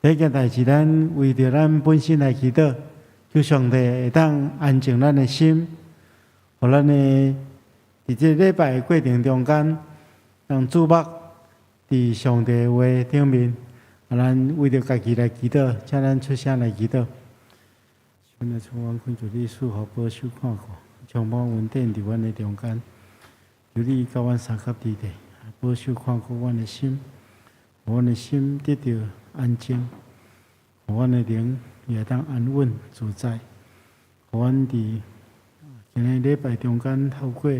第一件代誌，咱為著咱本身來祈禱，求上帝會當安靜咱的心，予咱的佇這個禮拜的過程中間，讓注目佇上帝的話頂面。啊，咱為著家己來祈禱，請咱出聲來祈禱。阮的主，阮懇求你賜福保守看顧，充滿恩典佇阮的中間，求你佮阮相佮佇咧，保守看顧阮的心，予阮的心得著安靜，予阮的靈也會當安穩自在，予阮佇今日禮拜中間透過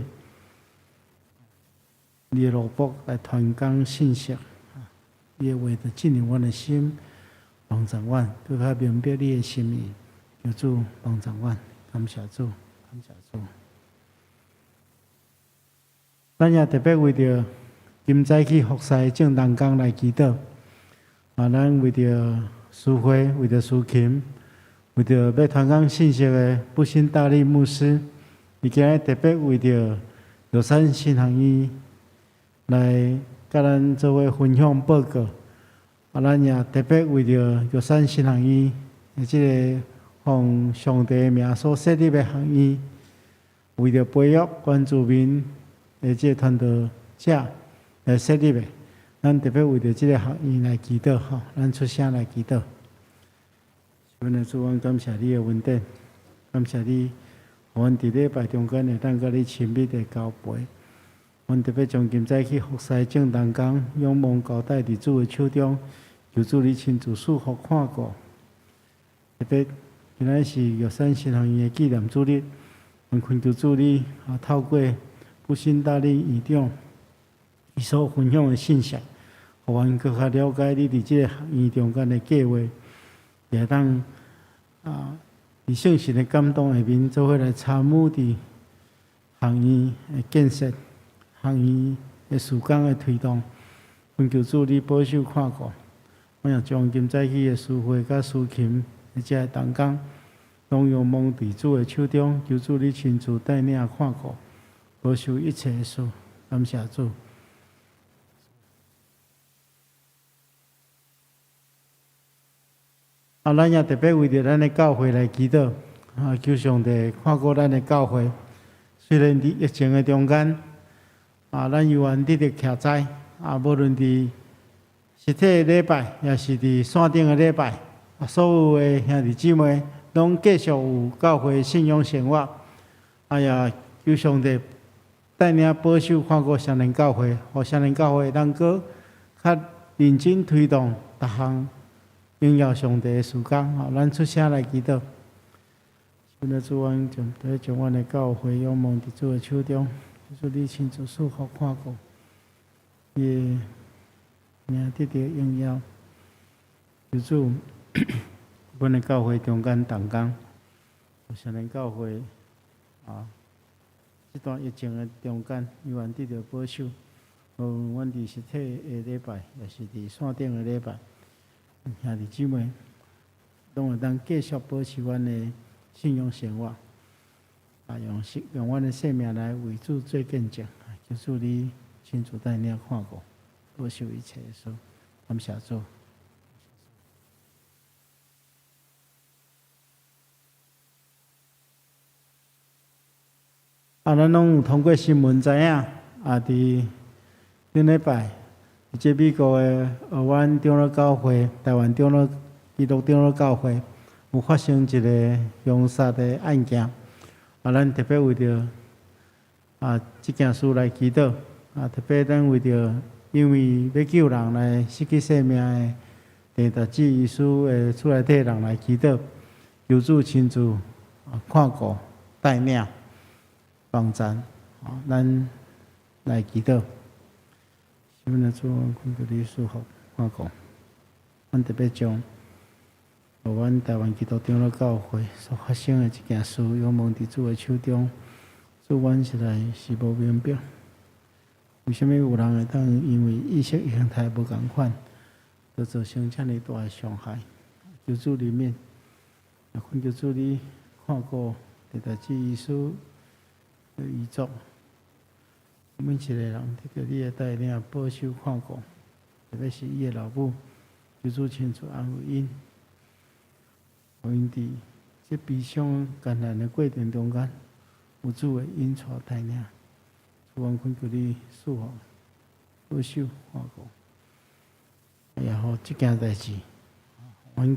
你的奴僕來傳講信息，你的話就進入阮的心，幫助阮閣較明白你的心意。求主幫助阮，感謝主，感謝主。咱也特別為著今早去服侍的眾同工來祈禱。啊，咱為著司會，為著司琴，為著欲傳講信息的布辛大利牧師，伊今日特別為著玉山神學院來佮咱做伙分享報告。啊，咱也特別為著玉山神學院的這个奉上帝的名所設立的學院，為著培育原住民的這個傳道者來設立的，咱特別為著這个學院來祈禱吼，咱出聲來祈禱。阮的主，阮感謝你的恩典，感謝你，予阮佇禮拜中間會當佮你親密的交陪。阮特別將今早去服侍眾同工，仰望交代佇主的手中，求主你親自賜福看顧。特別今仔是玉山神學院的紀念主日，阮懇求主你啊，透過布辛大利院長伊所分享的信息，予阮閣較了解你佇這个學院中間的計劃，也會當啊，佇聖神的感動下面，做伙來參與佇學院的建設、學院的事工的推動。懇求主你保守看顧，我也將今早起的司會佮司琴的這个同工，攏仰望佇主的手中，求主你親自帶領看顧，保守一切的事，感謝主。啊，咱也特別為著咱的教會來祈禱，啊，求上帝看顧咱的教會。雖然佇疫情的中間，啊，咱猶原得著徛在，啊，無論佇實體的禮拜，抑是佇線頂的禮拜，啊，所有的兄弟姊妹攏繼續有教會信仰生活。啊，也求上帝帶領保守看顧雙連教會，予雙連教會當閣較認真推動逐項榮耀上帝的事工。吼，咱出聲來祈禱。現在主，阮將特將阮的教會仰望佇主的手中，求主你親自賜福看顧，伊的名得著榮耀。求主，阮的教會中間同工，雙連教會啊，這段疫情的中間，猶原得著保守。無論阮佇實體的禮拜，抑是佇線頂的禮拜，兄弟姊妹攏會當繼續保持阮的信仰生活，啊，用用阮的生命來為主做見證。求主你親自帶領看顧，保守一切的事，感謝主。啊，咱攏有通過新聞知影，啊，佇頂禮拜，佇這美國的爾灣長老教會、台灣長老基督長老教會，有發生一个兇殺的案件。啊，咱特別為著啊這件事來祈禱。啊，特別咱為著因為欲救人來失去性命的鄭達志醫師的厝內底人來祈禱，求主親自看顧帶領幫贊。啊，咱來祈禱。阮的主，懇求你賜福看顧。阮特別將阮台灣基督長老教會所發生的這件事，仰望佇主的手中。主，阮實在是無明白，為啥物有人會當因為意識形態無仝款，就造成遮爾大的傷害？求主憐憫，也懇求主你看顧鄭達志醫師的遺族，每一个人得著你的帶領、保守、看顧，特別是伊的老母，求主親自安慰𪜶，予𪜶佇這悲傷艱難的過程中間，有主的引帶帶領。主，阮懇求你賜福、保守、看顧，也予這件代誌，阮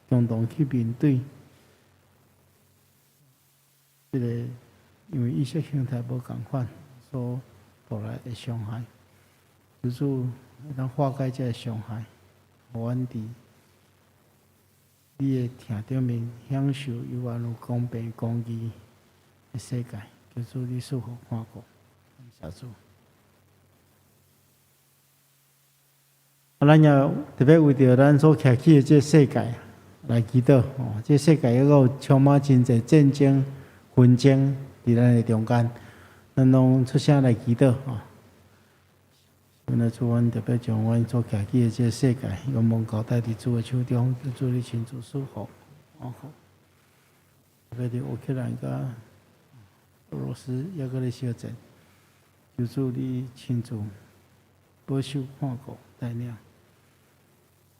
共同去面對這个因為意識形態無仝款所帶來的傷害。求主會當化解這个傷害，予阮佇你的疼頂面享受猶原有公平公義的世界。求主你賜福看顧，感謝主。啊，咱也特別為著咱所徛起的這个世界來祈禱吼，這个世界猶閣有充滿真濟戰爭、紛爭佇咱的中間，咱攏出聲來祈禱吼。阮的主，阮特別將阮所徛起的這个世界，願望交代佇主的手中，求主你親自賜福、看顧。特別佇烏克蘭佮俄羅斯猶閣咧相戰，求主你親自保守、看顧、帶領，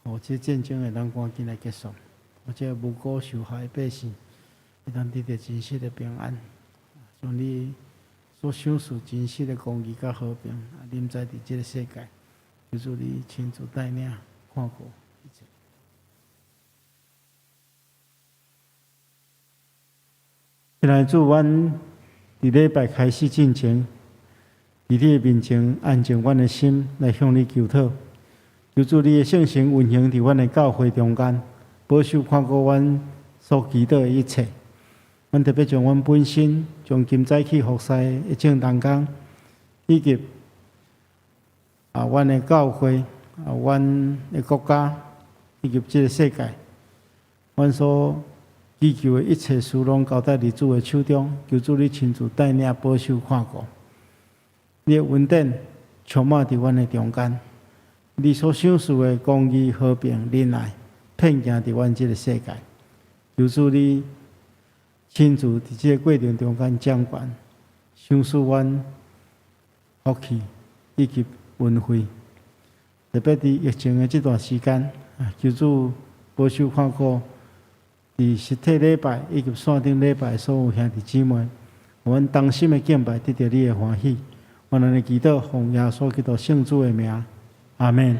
予這戰爭會當趕緊來結束，予這無辜受害的百姓會當得著真實的平安，將你所賞賜真實的公義佮和平，臨在佇這个世界，求主你親自帶領、看顧一切。親愛的主，阮佇禮拜開始進前，佇你的面前安靜阮的心，來向你求討。求主你的聖神運行佇阮的教會中間，保守看顧阮所祈禱的一切。阮特別將阮本身，將今早起服侍的眾同工，以及阮的教會、阮的國家，以及這个世界，阮所祈求的一切事，攏交代佇主的手中。求主你親自帶領、保守、看顧。你的恩典充滿佇阮的中間，你所賞賜的公義、和平、仁愛，遍行佇阮這个世界。求主你親自佇這个過程中間掌權，賞賜阮福氣以及恩惠。特別佇疫情的這段時間，求主保守看顧，佇實體禮拜以及線頂禮拜所有兄弟姊妹，阮同心的敬拜，得著你的歡喜。阮按呢祈禱，奉耶穌基督聖子的名，阿們。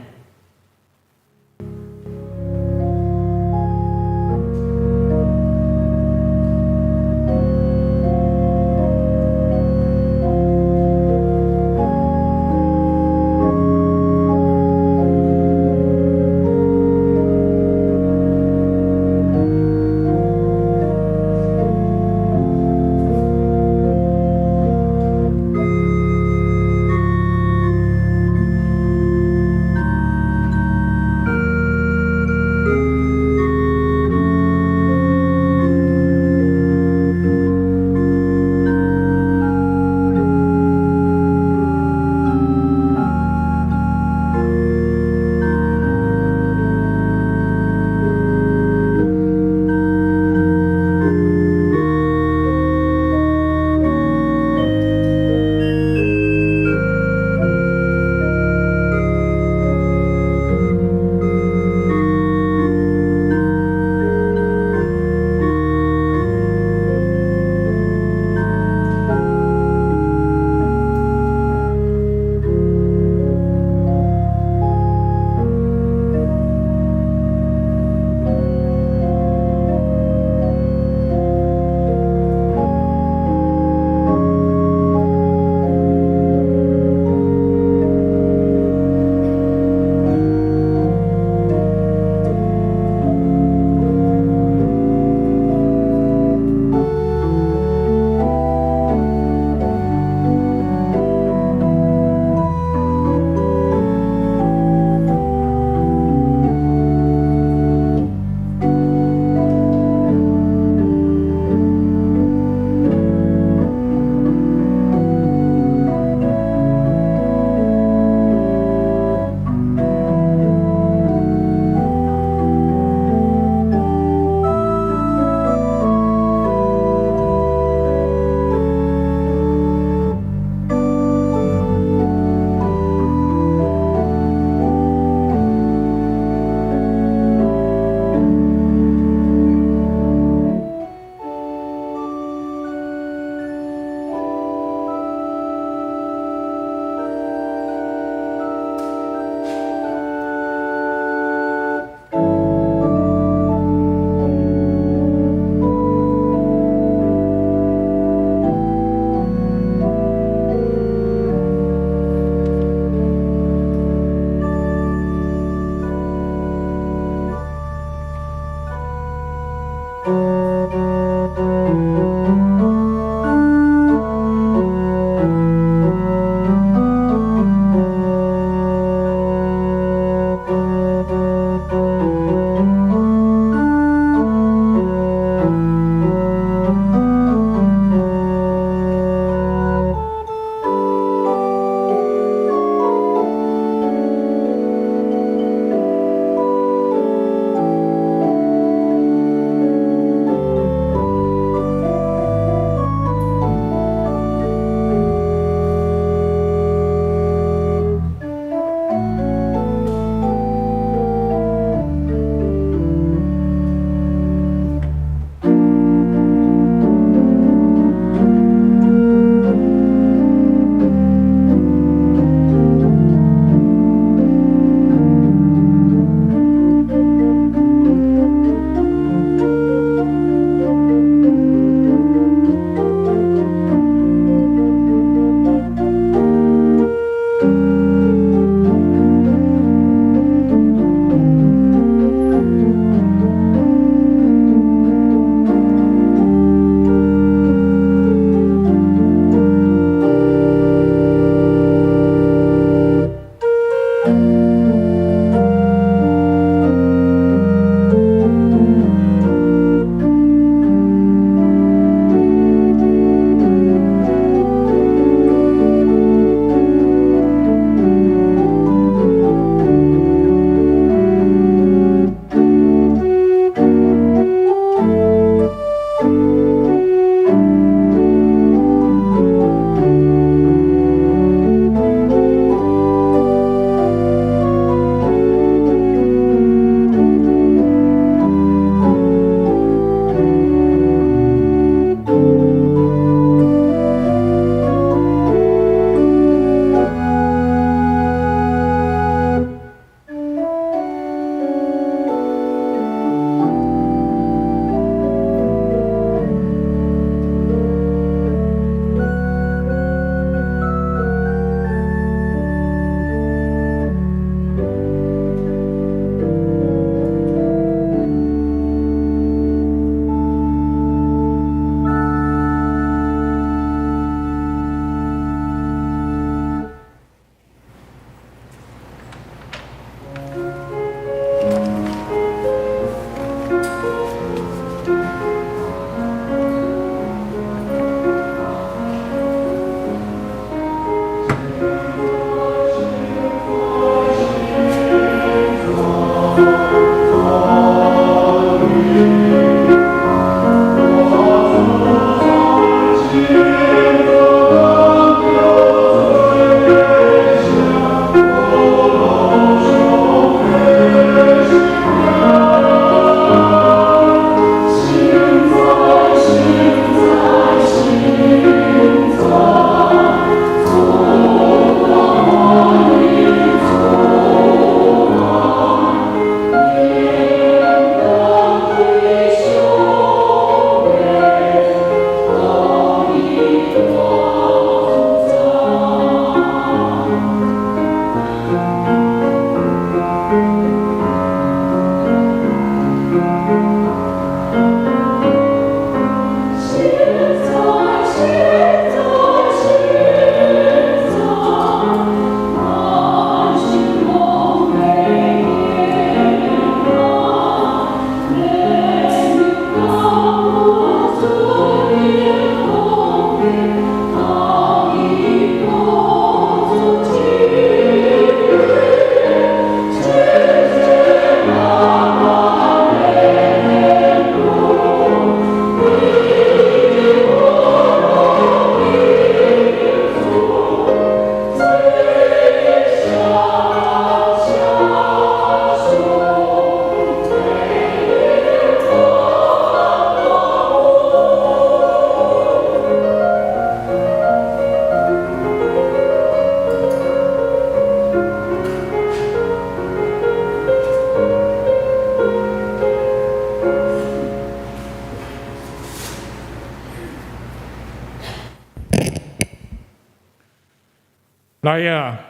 來啊，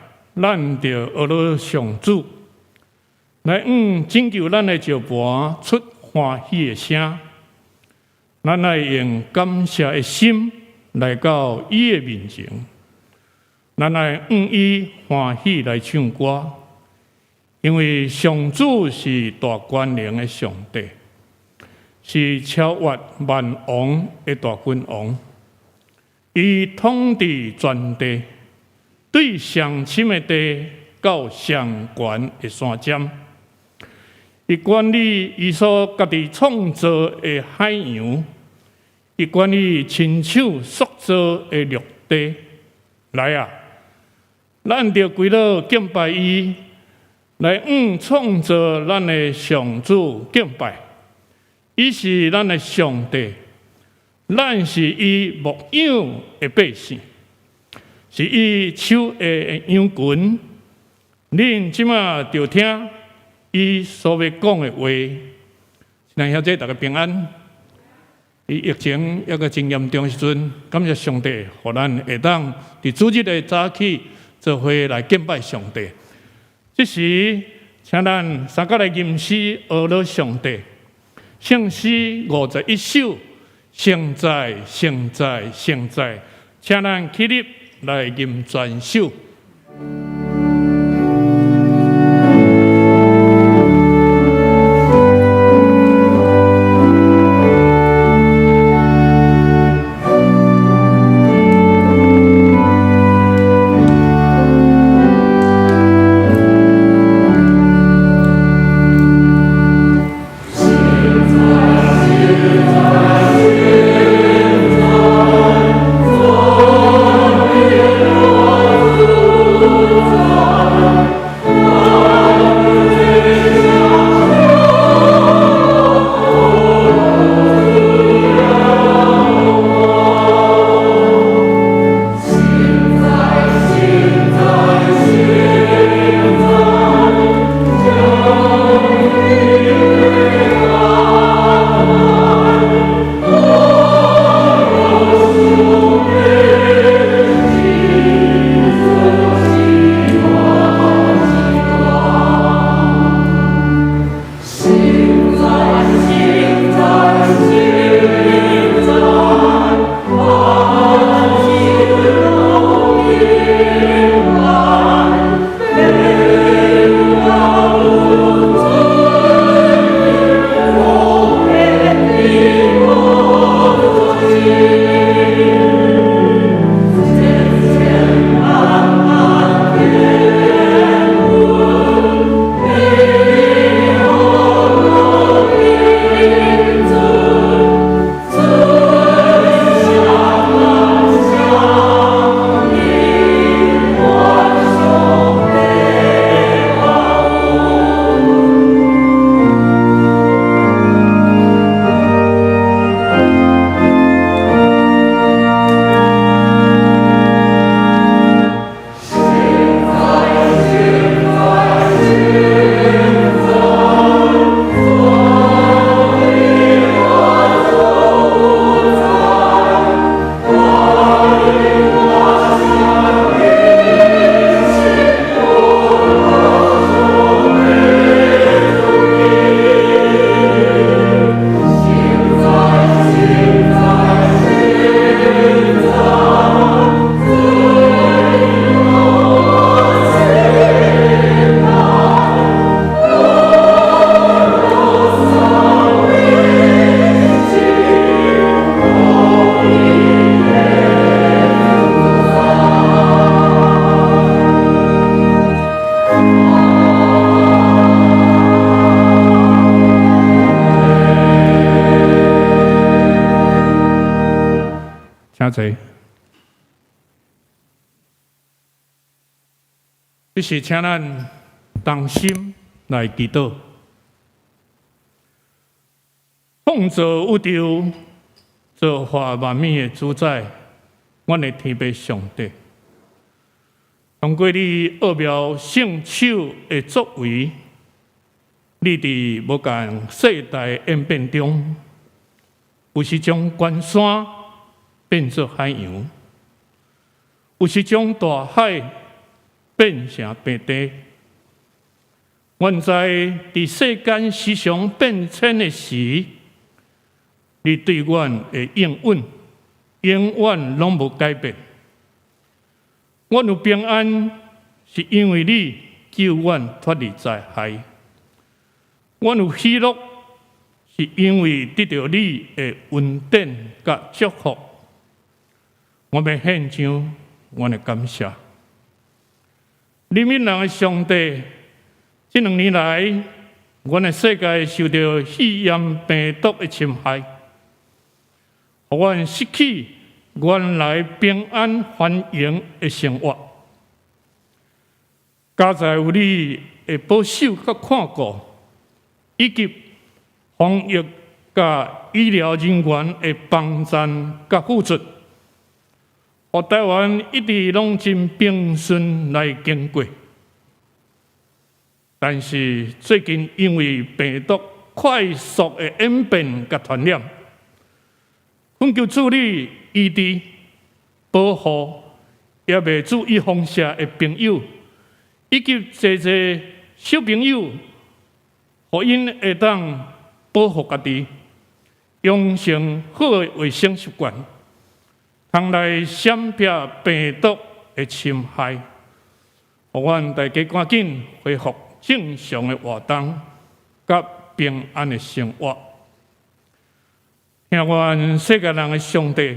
咱著學樂上主，來向拯救咱的石磐出歡喜的聲。咱愛用感謝的心來到伊的面前，咱愛向伊歡喜來唱歌，因為上主是大權能的上帝，是超越萬王的大君王。伊統治全地，對上深的地到上懸的山尖，伊管理伊所家己創造的海洋，伊管理親手塑造的陸地。來啊，咱著跪落敬拜伊，來向創造咱的上主敬拜。伊是咱的上帝，咱是伊牧養的百姓，是伊手下的羊群。恁這馬著聽伊所欲講的話。親愛兄弟，大家平安。佇疫情猶閣真嚴重的時陣，感謝上帝，予咱會當佇主日的早起做伙來敬拜上帝。這時，請咱三個來吟詩阿羅上帝。聖詩51首，聖哉，聖哉，聖哉，請咱起立來吟全首。請坐。這時請咱同心來祈禱。創造宇宙、造化萬物的主宰，阮的天父上帝，通過你奧妙聖手的作為，你佇無仝世代演變中，有時將關山變做海洋，有時將大海變成平地。阮知佇世間時常變遷的時，你對阮的應允永遠攏無改變。阮有平安，是因為你救阮脫離災害。阮有喜樂，是因為得著你的恩典佮祝福。我欲獻上阮的感謝。憐憫人的上帝，這2年來，阮的世界受著肺炎病毒的侵害，予阮失去原來平安繁榮的生活。佳哉有你的保守佮看顧，以及防疫佮醫療人員的幫贊佮付出，予台灣一直攏真平順來經過。但是最近因為病毒快速的演變佮傳染，懇求主你醫治、保護，猶未注意放射的朋友，以及濟濟小朋友，予𪜶會當保護家己，養成好的衛生習慣，通來閃避病毒的侵害，予阮大家趕緊恢復正常的活動，佮平安的生活。聽阮世界人的上帝，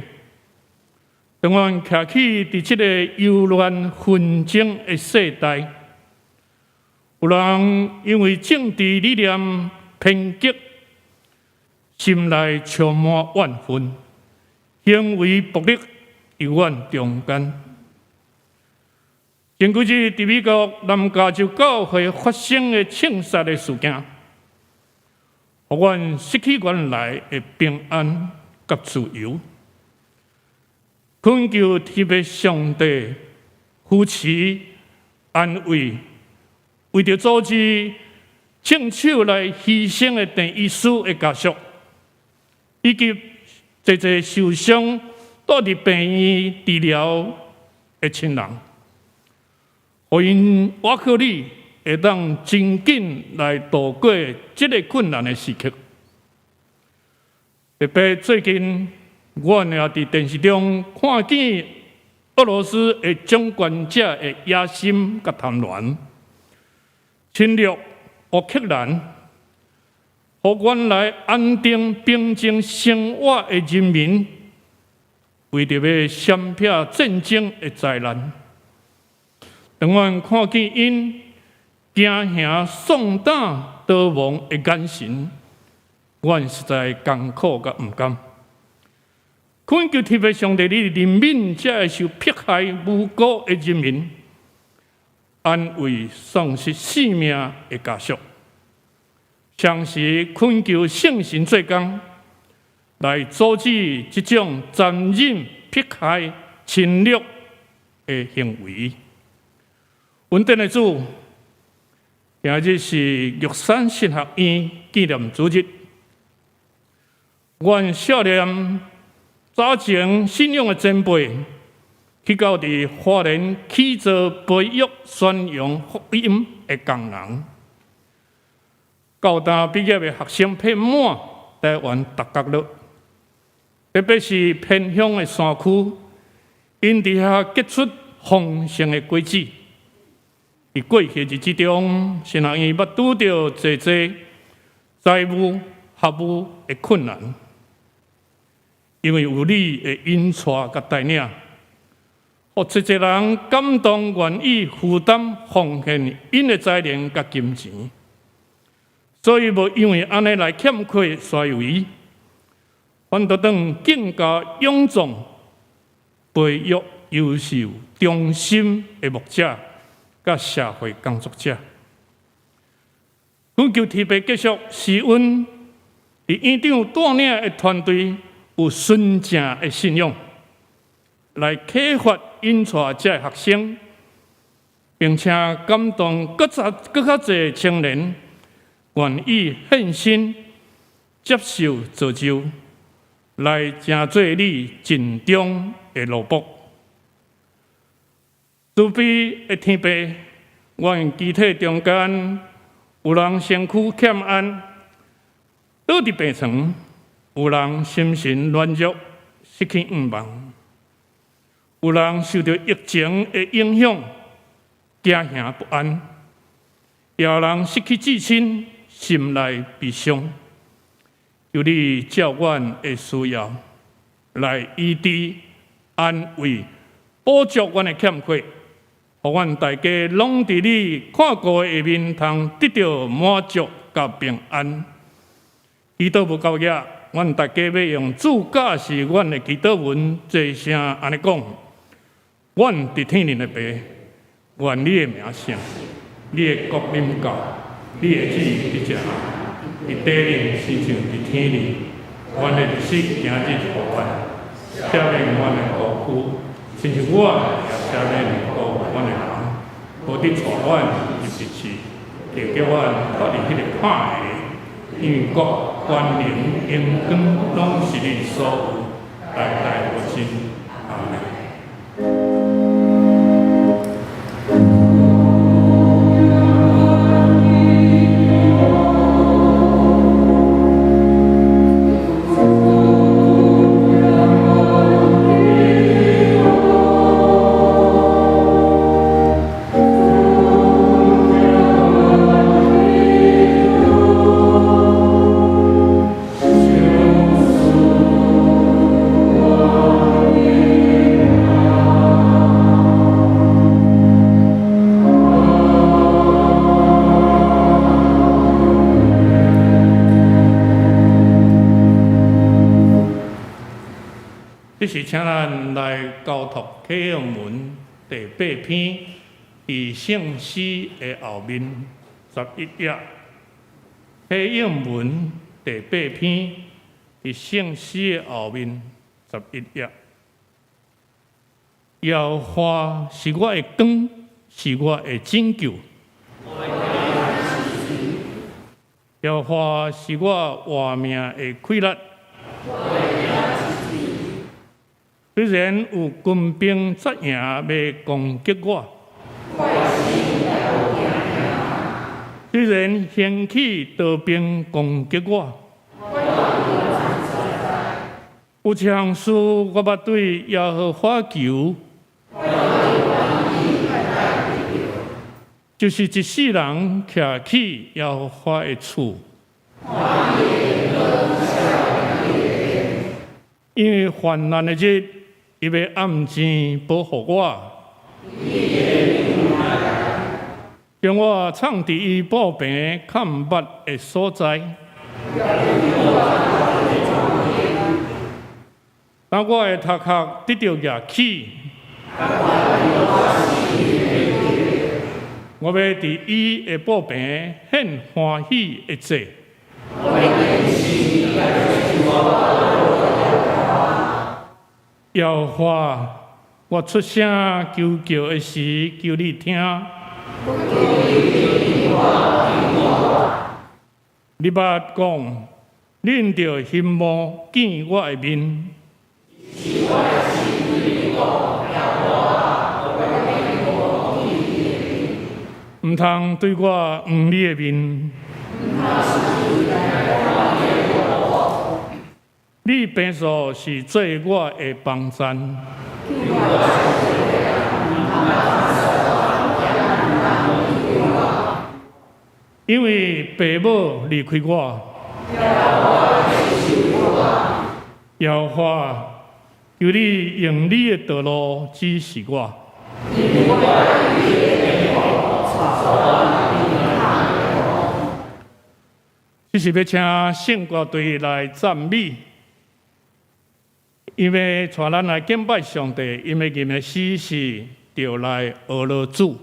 當阮徛起佇這個憂亂紛爭的世代，有人因為政治理念偏激，心內充滿怨恨，行為暴力猶阮中間。前幾日佇美國南加州教會發生的槍殺的事件，予阮失去原來的平安佮自由。懇求天父上帝扶持安慰，為著阻止槍手來犧牲的鄭醫師的家屬，以及濟濟受傷蹛佇病院治療的親人，予𪜶倚靠你，會當真緊來度過這个困難的時刻。特別最近，阮也佇電視中看見俄羅斯的掌權者的野心佮貪婪，侵略烏克蘭，予原來安定平靜生活的人民，為著欲閃避戰爭的災難。當阮看見𪜶驚嚇喪膽逃亡的眼神，阮實在艱苦佮毋甘。懇求天父上帝，你憐憫這个受迫害無辜的人民，安慰喪失性命的家屬，同時懇求聖神做工，來阻止這種殘忍迫害、侵略的行為。恩典的主，今日是玉山神學院紀念主日，阮少年早前信仰的前輩，去到佇花蓮起造培育宣揚福音的工人，高大畢業的學生遍滿台灣逐角落，特別是偏鄉的山區，𪜶佇遐結出豐盛的果子。佇過去日子中，神學院捌拄著濟濟財務、學務的困難，因為有你的引帶佮帶領，予濟濟人感動，願意負擔奉獻𪜶的才能佮金錢，所以無因為按呢來欠缺衰微，反倒轉更加踴壯，培育優秀忠心的牧者佮社會工作者。懇求天父繼續施恩，佇院長帶領的團隊有純正的信仰，來啟發引帶這个學生，並且感動閣較閣較濟青年願意獻身接受造就，來成做你盡忠的奴僕。慈悲的天父，阮肢體中間有人身軀欠安，倒佇病床，有人心神軟弱，失去向望；有人受著疫情的影響，驚惶不安；也有人失去至親，心內悲傷。求你照阮的需要來醫治、安慰、補足阮的欠缺，予阮大家攏佇你看顧的下面，通得著滿足佮平安。祈禱無夠額，阮大家欲用主教示阮的祈禱文，齊聲按呢講：阮佇天頂的父，願你的名聖，你的國臨到，你的旨意得成，佇地頂親像佇天頂。阮的日食今日予阮，赦免阮的過犯，親像阮也赦免過犯阮的人，無得帶阮入試，就叫阮脫離彼个歹的。因為國、權能、榮光，攏是你所有，代代無盡。阿們。這時請咱來交託啟應文第八篇，佇聖詩的後面11頁。啟應文第八篇，佇聖詩的後面11頁。耶和華是我的光，是我的拯救。耶和華是我活命的氣力。雖然有軍兵紮營欲攻擊我，雖然興起刀兵攻擊我，有一項事我捌對耶和華求，就是一世人徛起耶和華的厝。因為患難的日，伊欲暗箭保護我，將我藏佇伊布棚崁密的所在。當我的頭殼得著額起，我欲佇伊的布棚獻歡喜的祭。耶和華，我出聲求叫的時，求你聽。你捌講，恁著欣慕見我的面。毋通對我掩你的面。你平素是做我的幫贊，因為父母離開我，耶和華，求你用你的道路指示我。這是欲請聖歌隊來讚美。𪜶欲帶咱來敬拜上帝，𪜶欲吟的詩是著來學羅主。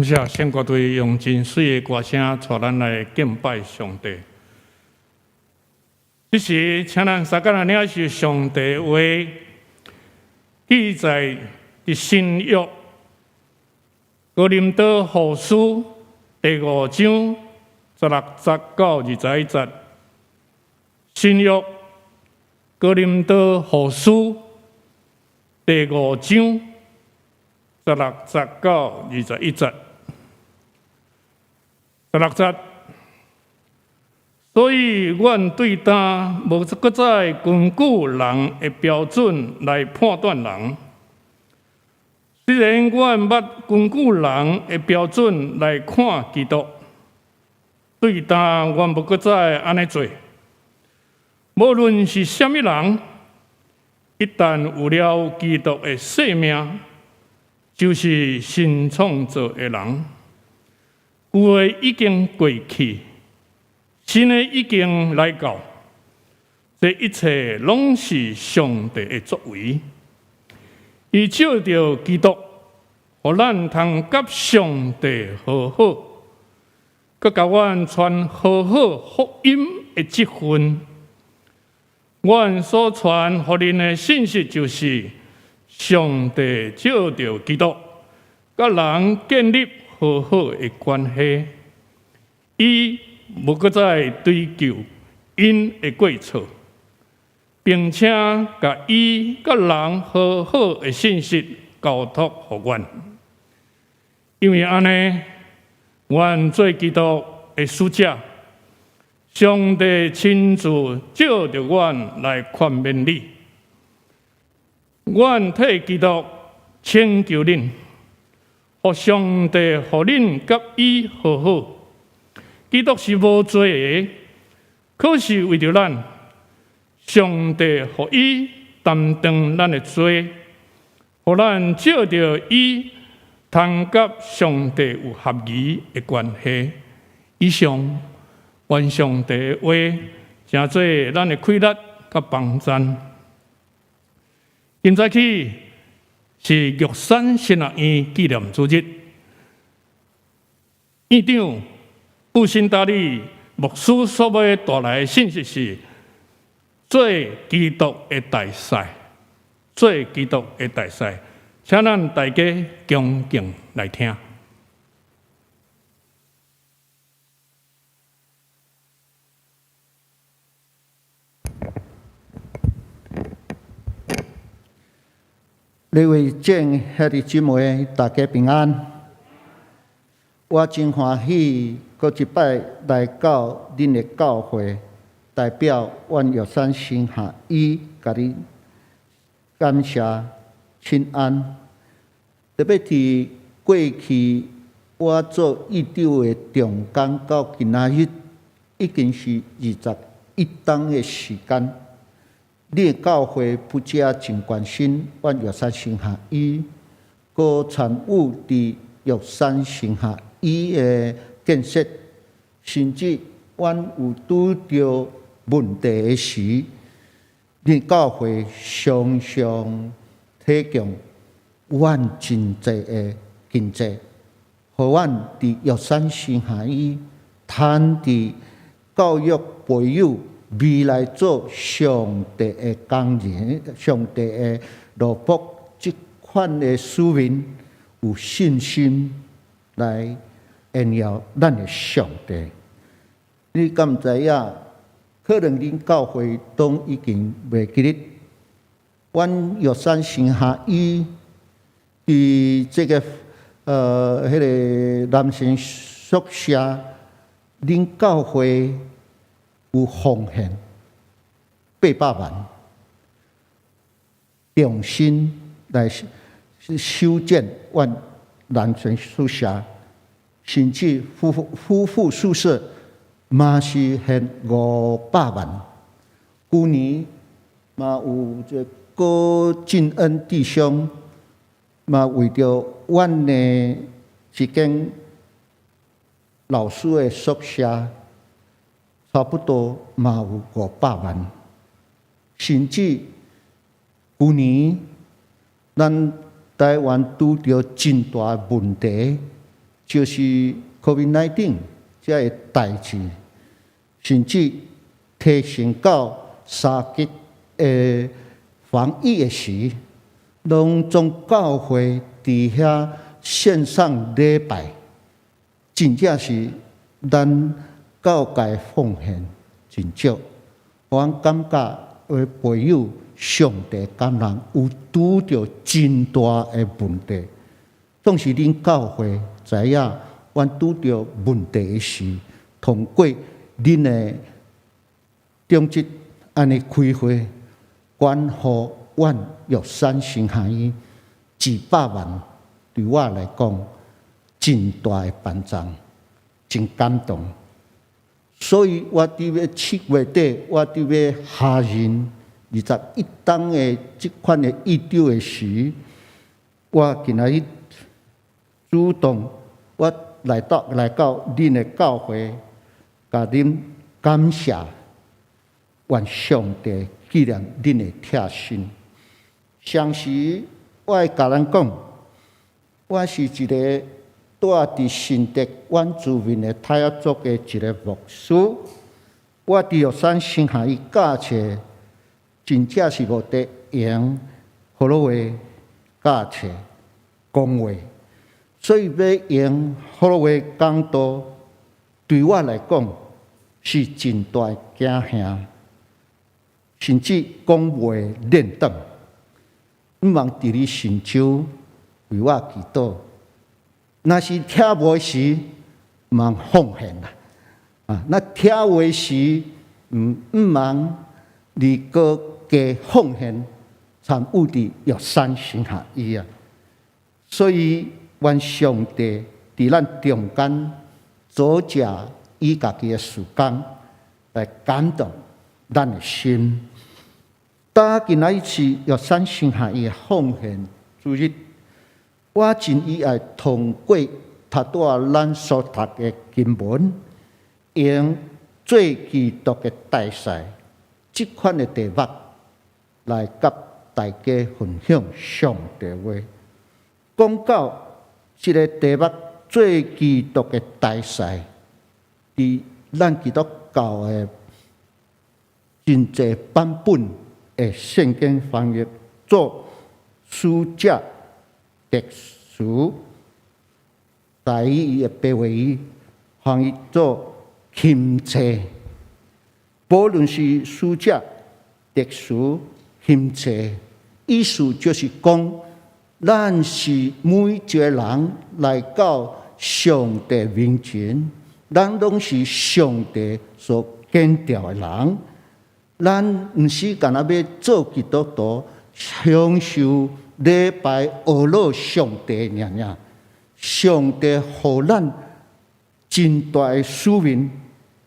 謝聖歌隊用真媠的歌聲，帶咱來敬拜上帝。這時，請咱三個來領受上帝話，記載佇新約哥林多後書第五章16節到21節。新約哥林多後書第五章16節到21節。16節，所以阮對今無閣再根據人的標準來判斷人。雖然阮捌根據人的標準來看基督，對今阮無閣再按呢做。無論是啥物人，一旦有了基督的生命，就是新創造的人。舊的已經過去，新的已經來到，這一切攏是上帝的作為。伊藉著基督，予咱通佮上帝和好，閣共阮傳和好福音的職分。阮所傳予恁的信息，就是上帝藉著基督，佮人建立和好的關係。伊無閣再追究𪜶的過錯，並且共伊佮人和好的信息交託予阮。因為按呢，阮做基督的使者，上帝親自藉著阮來勸勉你。阮替基督請求恁，予上帝予恁佮伊和好。基督是無罪的，可是為著咱，上帝予伊擔當咱的罪，予咱藉著伊通佮上帝有合宜的關係。以上，願上帝的話，成做咱的氣力佮幫贊。今早起是玉山神學院紀念主日，院長布辛達利牧師所欲帶來的信息是：做基督的大使，做基督的大使，請咱大家恭敬來聽。各位眾兄弟姊妹，大家平安。我真歡喜，閣一擺來到恁的教會，代表阮玉山神學院，共恁感謝請安。特別佇過去，我做院長的中間到今仔日，已經是21冬的時間。恁的教會不只真關心阮玉山神學院，閣參與佇玉山神學院的建設，甚至阮有拄著問題的時，恁教會常常提供阮真濟的經濟，予阮佇玉山神學院通佇教育培育未來做上帝的工人、上帝的奴僕，這款的使命，有信心來榮耀咱的上帝。你敢毋知影？可能恁教會攏已經袂記得，阮玉山神學院佇這個彼个男生宿舍，恁教會有奉獻800萬，重新來修建阮男生宿舍，甚至夫婦宿舍嘛是獻500萬。舊年嘛有這郭進恩弟兄嘛為著阮的一間老師的宿舍，差不多嘛有500萬。甚至舊年咱台灣拄著真大問題，就是 COVID-19 這个代誌，甚至提升到三級的防疫的時，攏總教會佇遐線上禮拜，真正是咱教界奉獻真少。我感覺為培養上帝感人，有拄著真大的問題。當時恁教會知影，阮拄著問題的時，通過恁的長執按呢開會，關乎阮玉山神學院幾百萬，對我來講真大的幫助，真感動。所以我佇欲7月底，我佇欲下任21冬的這款的院長的時，我今仔日主動我來到恁的教會，共恁感謝，願上帝紀念恁的疼心。相時我會共咱講，我是一个住佇新竹原住民的泰雅族的一个牧師。我佇玉山神學院教冊，真正是無得閒好好話教冊講話，所以欲用好好話講道，對我來講是真大的驚嚇，甚至講袂練轉。毋茫佇咧神州為我祈禱，若是聽無時，毋茫奉獻啦。啊，若聽話時，毋茫你閣加奉獻參與佇玉山神學院啊。所以，願上帝佇咱中間組織伊家己的事工，來感動咱的心。今今仔日是玉山神學院的奉獻主日，我真意愛通過頭拄仔咱所讀的經文，用做基督的大使這款的題目來佮大家分享上帝話。講到這个題目，做基督的大使，佇咱基督教的真濟版本的聖經翻譯做使者、特使，台語的白話語翻譯做欽差。無論是使者、特使、欽差，意思就是講，咱是每一個人來到上帝面前，咱攏是上帝所揀召的人。咱毋是干焦欲做基督徒，享受禮拜學樂上帝爾爾。上帝予咱真大的使命，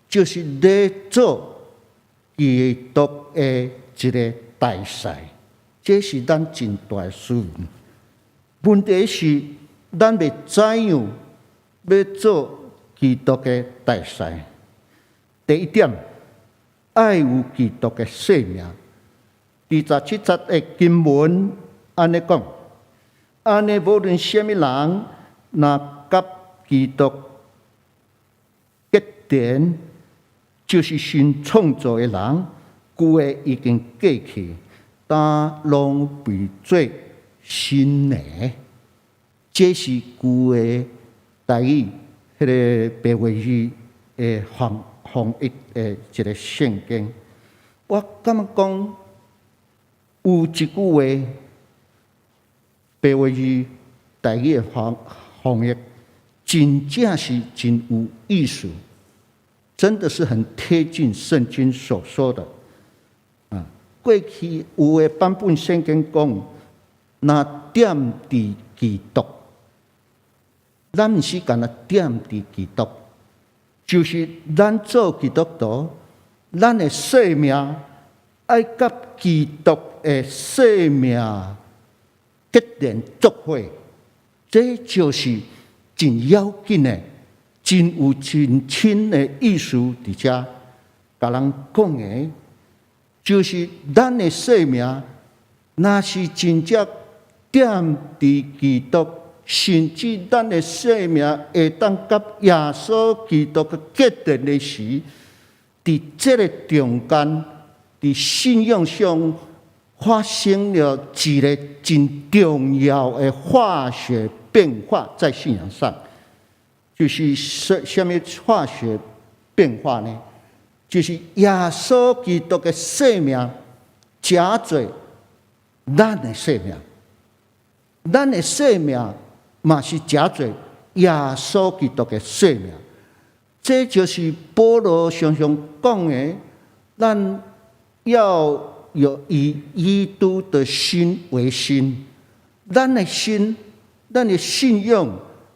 就是咧做基督的一个大使，這是咱真大的使命。問題是，咱欲怎樣欲做基督的大使？第一點，愛有基督的生命。第17節的經文按呢講，按呢無論啥物人，若佮基督結連，就是新創造的人，舊的已經過去，今攏變做新的。這是舊的台語，彼个白話語的翻譯的一个聖經。我感覺講有一句話，白話語台語的翻譯，真正是真有意思，真的是很貼近聖經所說的。啊，過去有的版本聖經講，若踮佇基督，咱毋是干焦踮佇基督，就是咱做基督徒，咱的生命愛佮基督的生命結連做伙，這就是真要緊的、真有真深的意思佇遮，共人講的，就是咱的生命，若是真正踮佇基督甚至咱的生命會當佮耶穌基督結連的時，佇這个中間，佇信仰上發生了一个真重要的化學變化，在信仰上，就是啥物化學變化呢？就是耶穌基督的生命，成做咱的生命，咱的生命嘛是成做耶穌基督的生命。這就是保羅常常講的，咱要有以基督的心為心，咱的心、咱的信仰、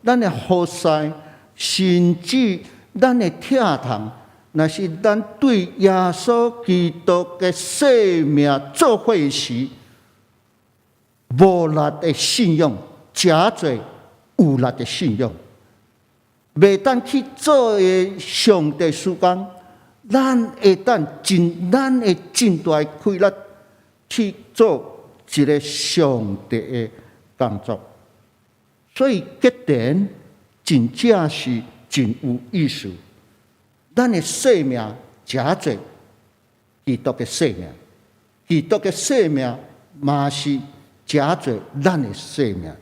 咱的服侍，甚至咱的疼痛，若是咱對耶穌基督的生命做伙時，無力的信仰，成做有力的信仰，袂當去做的上帝事工，咱會當盡咱的盡大氣力去做一个上帝的工作，所以結連真正是真有意思。咱的生命成做基督的生命，基督的生命嘛是成做咱的生命。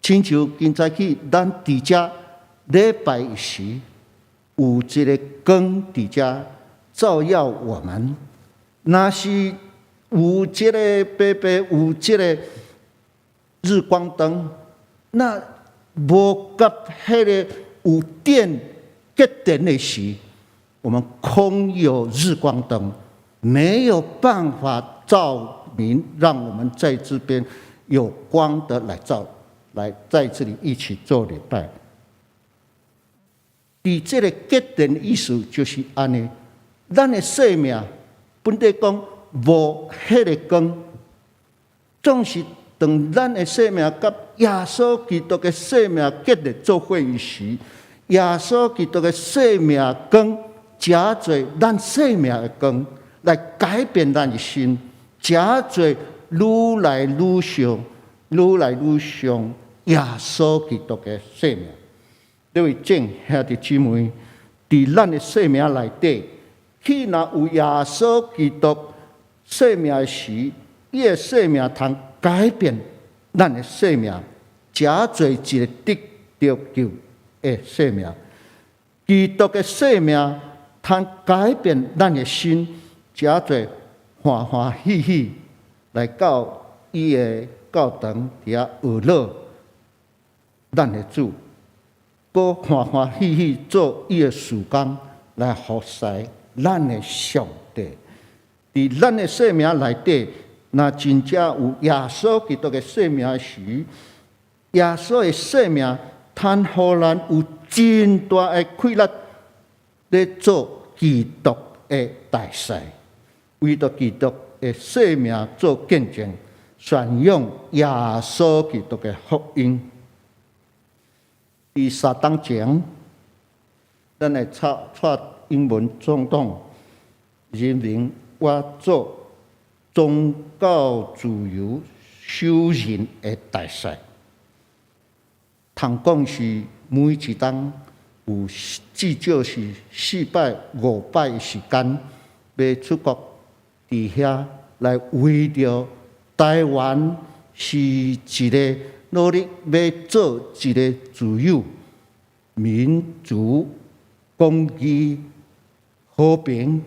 親像今早起咱佇遮禮拜時，有一个光佇遮照耀我們。若是有這个白白有這个日光燈，那無佮彼个有電結連的時，我們空有日光燈，沒有辦法照明，讓我們在這邊有光的來照，來在這裡一起做禮拜。佇這个結連的意思就是按呢，咱的生命本來講無彼个光，總是當咱的生命佮耶穌基督的生命結連做伙時，耶穌基督的生命光成做咱生命的光，來改變咱的心，成做愈來愈像、愈來愈像耶穌基督的生命。這位眾兄弟姊妹，佇咱的生命內底，彼若有耶穌基督生命的時，伊的生命通改變咱的生命，成做一个得著救的生命。基督的生命通改變咱的心，成做歡歡喜喜來到伊的教堂佇遐學樂咱的主。閣歡歡喜喜做伊的事工來服侍咱的上帝。佇咱的生命內底，若真正有耶穌基督的生命時，耶穌的生命通予咱有真大的氣力，咧做基督的大使，為著基督的生命做見證，宣揚耶穌基督的福音。佇3冬前，咱的蔡英文總統任命我做宗教自由首任的大使。通講是每一冬有至少是四擺、五擺的時間，欲出國佇遐來為著台灣是一个努力欲做一个自由、民主、公義、和平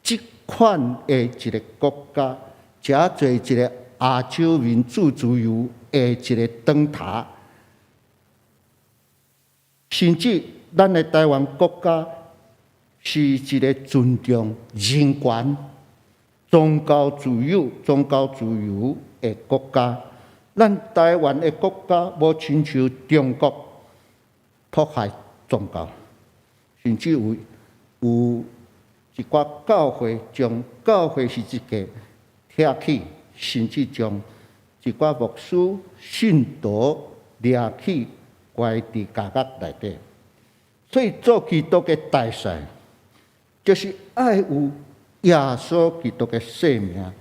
這款的一个國家，成做一个亞洲民主自由的一个燈塔。甚至咱的台灣國家是一个尊重人權、宗教自由、宗教自由的國家。咱台灣的國家無親像中國迫害宗教，甚至有一寡教會將教會十字架拆去，甚至將一寡牧師信徒掠去關佇監獄內底。所以做基督的大使，就是愛有耶穌基督的生命，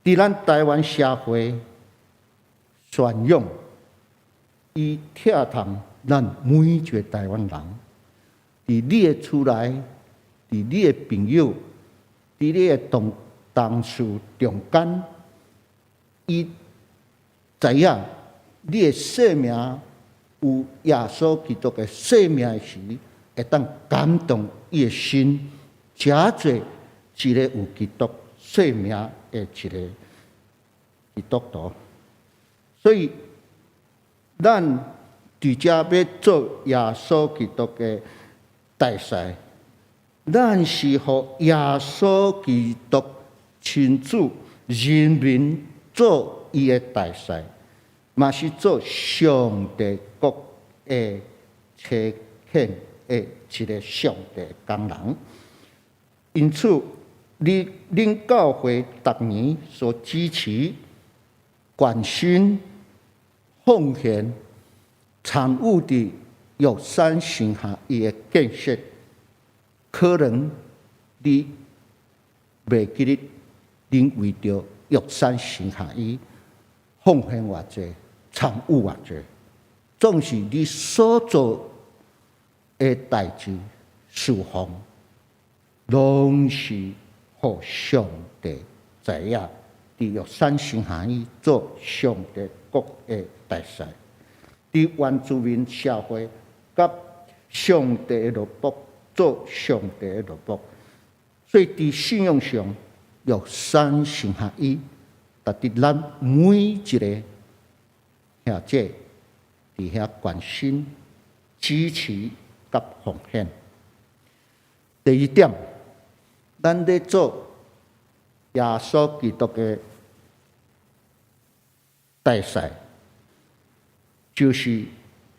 佇咱台灣社會宣揚伊疼痛咱每一个台灣人，佇你的厝內，佇你的朋友，佇你的同事中間，伊知影你的生命有耶穌基督的生命的時，會當感動伊的心，成做一个有基督生命的一个基督徒。所以，咱佇遮欲做耶穌基督的大使，咱是予耶穌基督親自任命做伊的大使，嘛是做上帝國的差遣的一个上帝工人。因此，你恁教會逐年所支持、關心、奉獻、參與佇玉山神學院的建設，可能你袂記得恁為著玉山神學院奉獻偌濟、參與偌濟，總是你所做的代誌、侍奉，攏是予上帝知影，佇玉山神學院做上帝國的大使，佇原住民社會佮上帝的奴僕做上帝的奴僕，所以佇信仰上，玉山神學院值得咱每一个兄姐佇遐關心、支持佮奉獻。第二點，咱咧做耶穌基督的大使，就是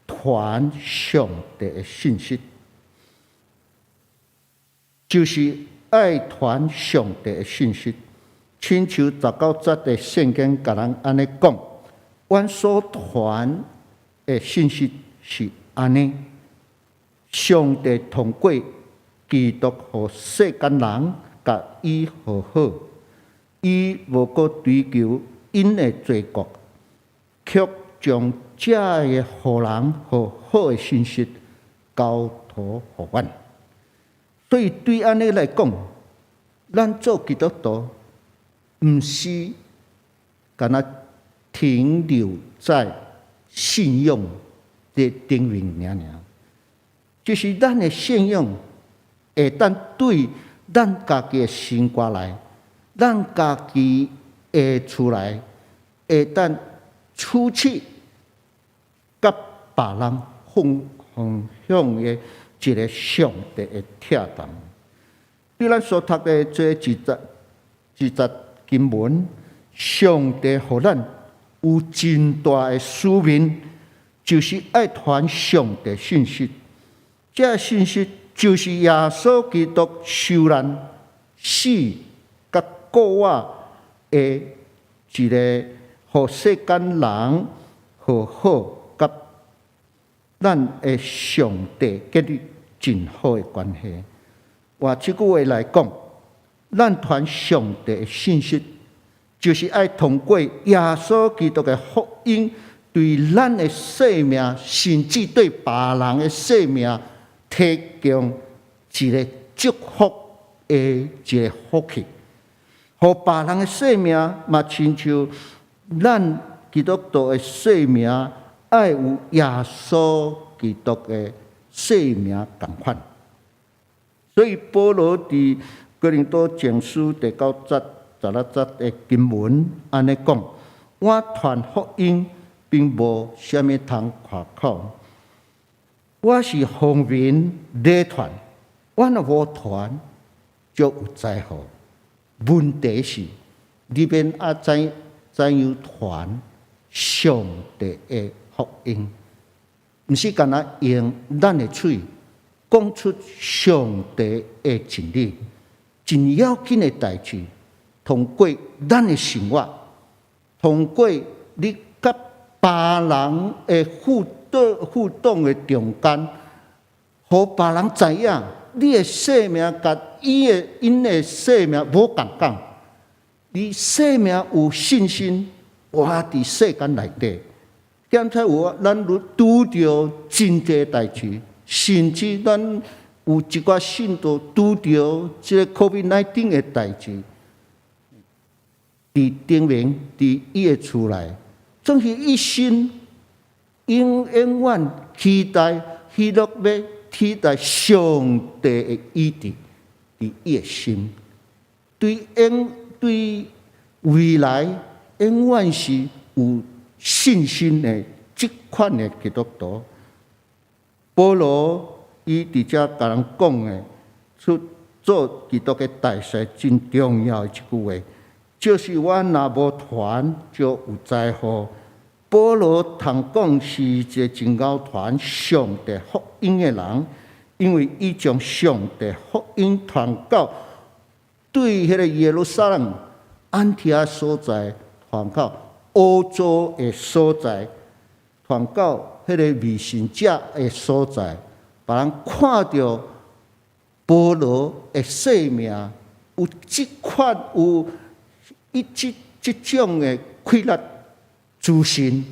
傳上帝的信息，就是愛傳上帝的信息。親像19節的聖經共咱按呢講，阮所傳的信息是按呢，上帝通過基督予世間人佮伊和好，伊無閣追究𪜶的罪過，卻將這个予人和好的信息交託予阮。所以對按呢來講，咱做基督徒，毋是干焦停留在信仰的頂面爾爾，就是咱的信仰會當對咱家己的心肝內，咱家己的厝內，會當出去佮別人分享的一个上帝的疼痛。對咱所讀的這幾節經文，上帝予咱有真大的使命，就是愛傳上帝信息。這个信息就是耶穌基督受難、死、佮復活的一個，予世間人和好，佮咱的上帝建立真好的關係。換這句話來講，咱傳上帝的信息，就是愛通過耶穌基督的福音，對咱的生命，甚至對別人的生命，提供一个祝福的一个福氣，予別人的生命嘛，親像咱基督徒的生命，愛有耶穌基督的生命仝款。所以保羅佇哥林多前書第九節16節的經文按呢講：我傳福音並無啥物通誇口，我是奉命咧傳，我若無傳就有災禍。問題是，你免愛怎樣傳上帝的福音，毋是干焦用咱的喙講出上帝的真理，真要緊的代誌，通過咱的生活，通過你佮別人的互動的中間，予別人知影你的生命佮𪜶的生命無仝款，你生命有信心活佇世間內底，檢查有咱有拄著真濟代誌，甚至咱有一寡信徒拄著這个 COVID-19 的代誌，佇頂面佇伊的厝內，總是一心永永遠期待喜樂欲替代上帝的醫治，佇伊的心，對永對未來永遠是有信心的這款的基督徒。保羅伊佇遮共人講的，出做基督的大使真重要的一句話，就是我若無傳，就有災禍。保羅通講是一个真𠢕傳上帝福音的人，因為伊將上帝福音傳到對彼个耶路撒冷、安提阿所在，傳到歐洲的所在，傳到彼个未信者的所在，別人看著保羅的生命有這款有一這這種的氣力自信，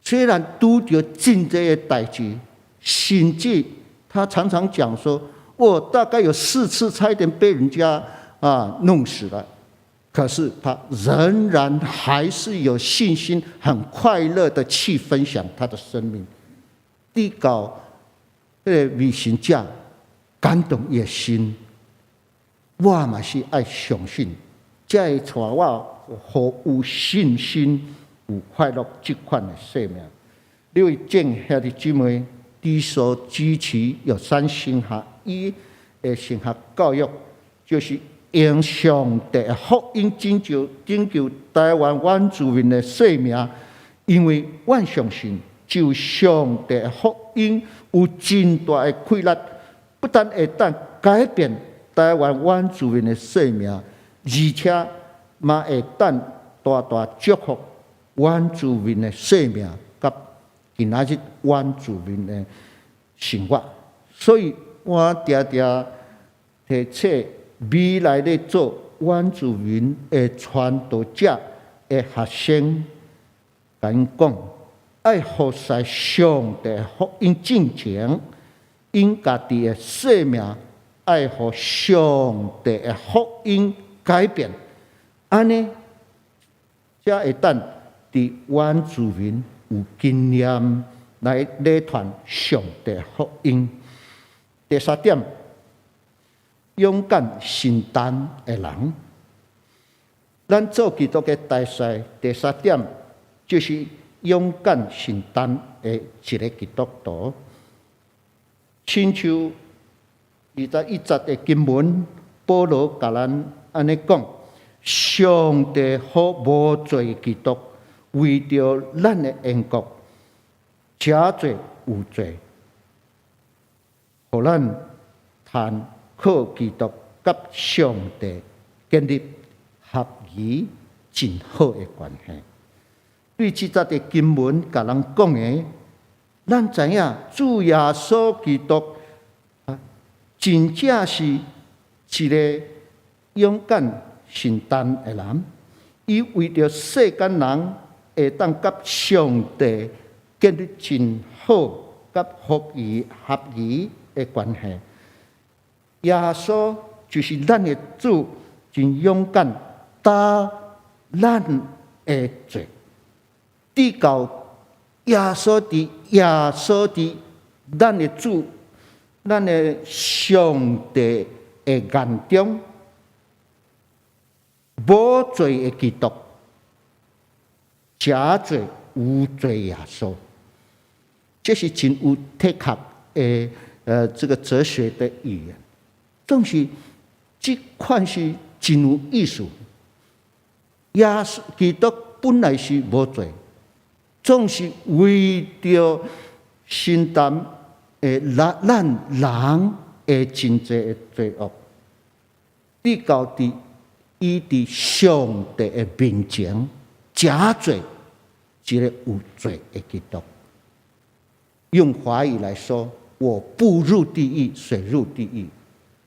雖然拄著真濟的代誌，甚至他常常講說：我大概有四次差一點被人家弄死了，可是他仍然還是有信心，很快樂的去分享他的生命。直到彼個未信者感動伊的心，我嘛是愛相信，才會帶我予有信心、有快樂這款的生命。這位眾兄弟姊妹，之所支持玉山神學院的神學教育，就是用上帝的福音拯救拯救台灣原住民的性命，因為我相信，就上帝的福音有真大的氣力，不但會當改變台灣原住民的性命，而且嘛會當大大祝福原住民的性命，佮今仔日原住民的生活。所以我定定提醒未來咧做原住民的傳道者的學生，共𪜶講，愛服侍上帝福音進前，𪜶家己的生命愛予上帝的福音改變，按呢才會當佇原住民有經驗來咧傳上帝福音。第三點，勇敢承擔的人，咱做基督的大使。第三點就是勇敢承擔的一个基督徒。親像21節的經文，保羅共咱按呢講：上帝予無罪基督為著咱的緣故，成做有罪，予咱通靠基督佮上帝建立合宜真好的關係。對這節的經文，共咱講的，咱知影主耶穌基督啊，真正是一个勇敢承擔的人。伊為著世間人會當佮上帝建立真好、佮合宜合宜的關係。耶穌就是咱的主，真勇敢擔咱的罪。直到耶穌佇咱的主、咱的上帝的眼中，無罪的基督，成做有罪耶穌，這是真有哲學的這個哲學的語言，總是這款是真有意思。耶穌基督本來是無罪，總是為著承擔的咱咱人的真濟的罪惡，直到佇伊佇上帝的面前，成做一个有罪的基督。用華語來說，我不入地獄，誰入地獄？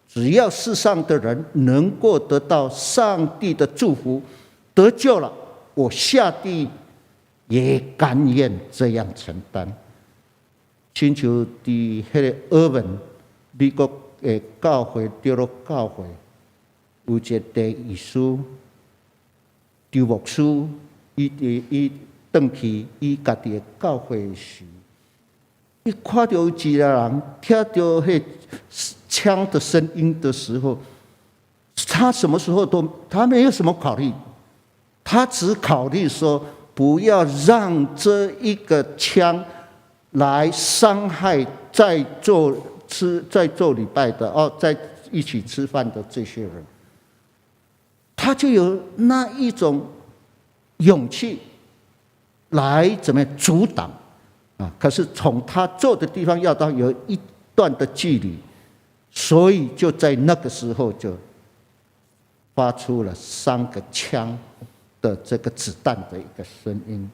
只要世上的人能夠得到上帝的祝福，得救了，我下地獄也甘願這樣承擔。親像佇彼個俄文美國的教會，長老教會，有一個地醫師張牧師，伊佇伊轉去伊家己的教會時，伊看著有一個人聽著彼槍的聲音的時候，他什麼時候都他沒有什麼考慮，他只考慮說不要讓這一個槍來傷害在做禮拜的哦，在一起吃飯的這些人，他就有那一種勇氣來怎麼阻擋啊？可是從他坐的地方要到有一段的距離，所以就在那個時候就發出了三個槍的這個子彈的一個聲音，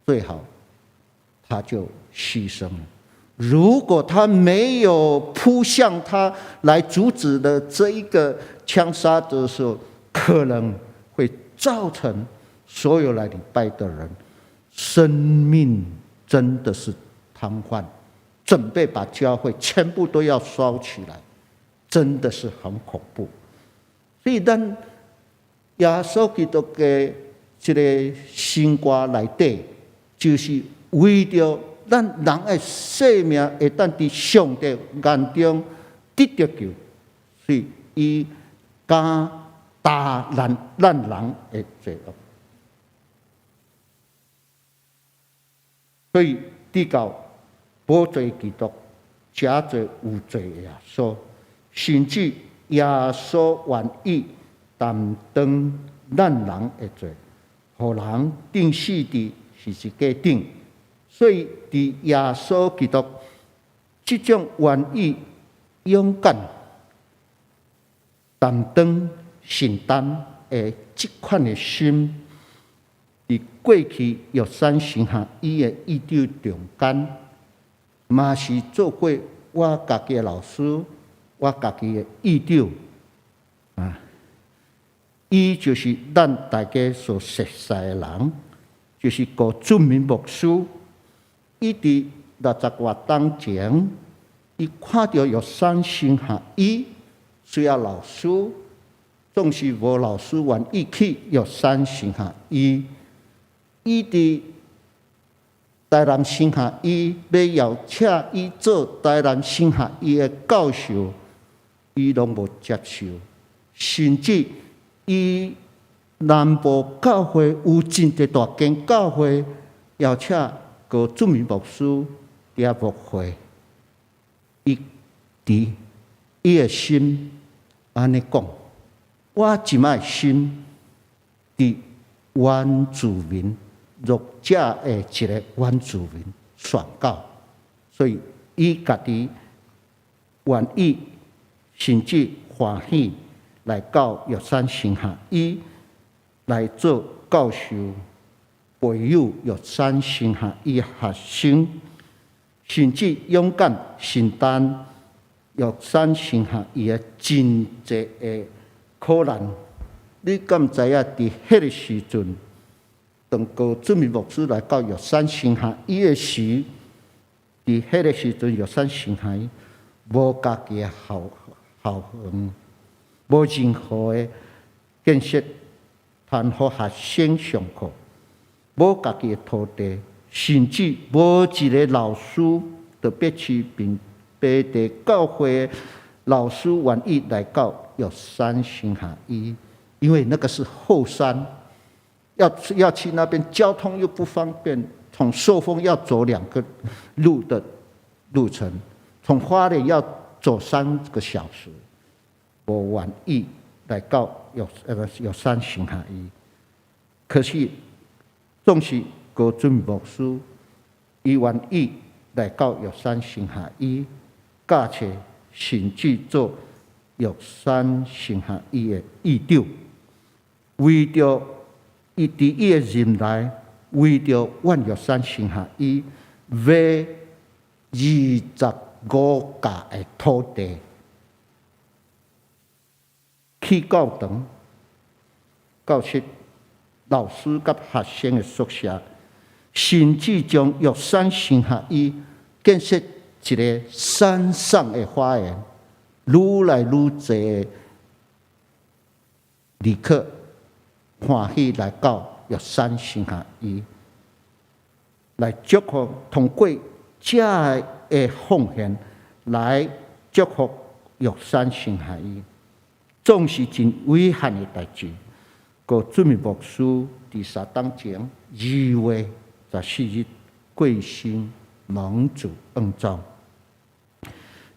最後他就犧牲了。如果他沒有撲向他來阻止的這一個槍殺的時候，可能會造成所有來禮拜的人生命真的是癱瘓，準備把教會全部都要燒起來，真的是很恐怖。所以，咱耶穌基督的這個心肝內底，就是為著咱人的性命會當佇上帝眼中得著救，所以伊敢擔咱人的罪惡。所以，直到無罪基督，成做有罪的耶穌，甚至耶穌願意擔當咱人的罪，予人釘死佇十字架頂。所以，佇耶穌基督這種願意勇敢擔當承擔的這款的心，佇過去玉山神學院的院長中間，嘛是做過我家己的老師，我家己的院長啊，伊就是咱大家所熟悉的人，就是高俊明牧師。伊佇60外冬前，伊看著玉山神學院需要老師，總是無老師願意去玉山神學院。伊佇台南神學院欲邀請伊做台南神學院的教授，伊攏無接受，甚至伊南部教會有真濟大間教會邀請高俊明牧師佇遐牧會，伊佇伊的心按呢講，我這擺心佇原住民弱者的一個原住民宣教，所以伊家己願意甚至歡喜來到玉山神學院來做教授，培育玉山神學院學生，甚至勇敢承擔玉山神學院的真濟的苦難。你敢知影？佇彼個時陣，當高俊明牧師來到玉山神學院的時，佇彼個時陣，玉山神學院無家己的校園，無任何的建設，通予學生上課，無家己的土地，甚至無一個老師，特別是平地教會的老師願意來到玉山神學院，因為那個是後山，要去那邊交通又不方便，從壽豐要走2個路的路程，從花蓮要走3個小時，無願意來到玉山神學院。可是，總是高俊牧師，伊願意來到玉山神學院，教冊，甚至做玉山神學院的院長，為著伊佇伊的任內，為著阮玉山神學院買25甲的土地，起教堂、教室、老師佮學生的宿舍，甚至將玉山神學院建設一个山上的花園，愈來愈濟旅客歡喜來到玉山神學院來祝福，通過這个奉獻來祝福玉山神學院，總是真遺憾的代誌。高俊明牧師佇3冬前2月14日過身，蒙主恩召。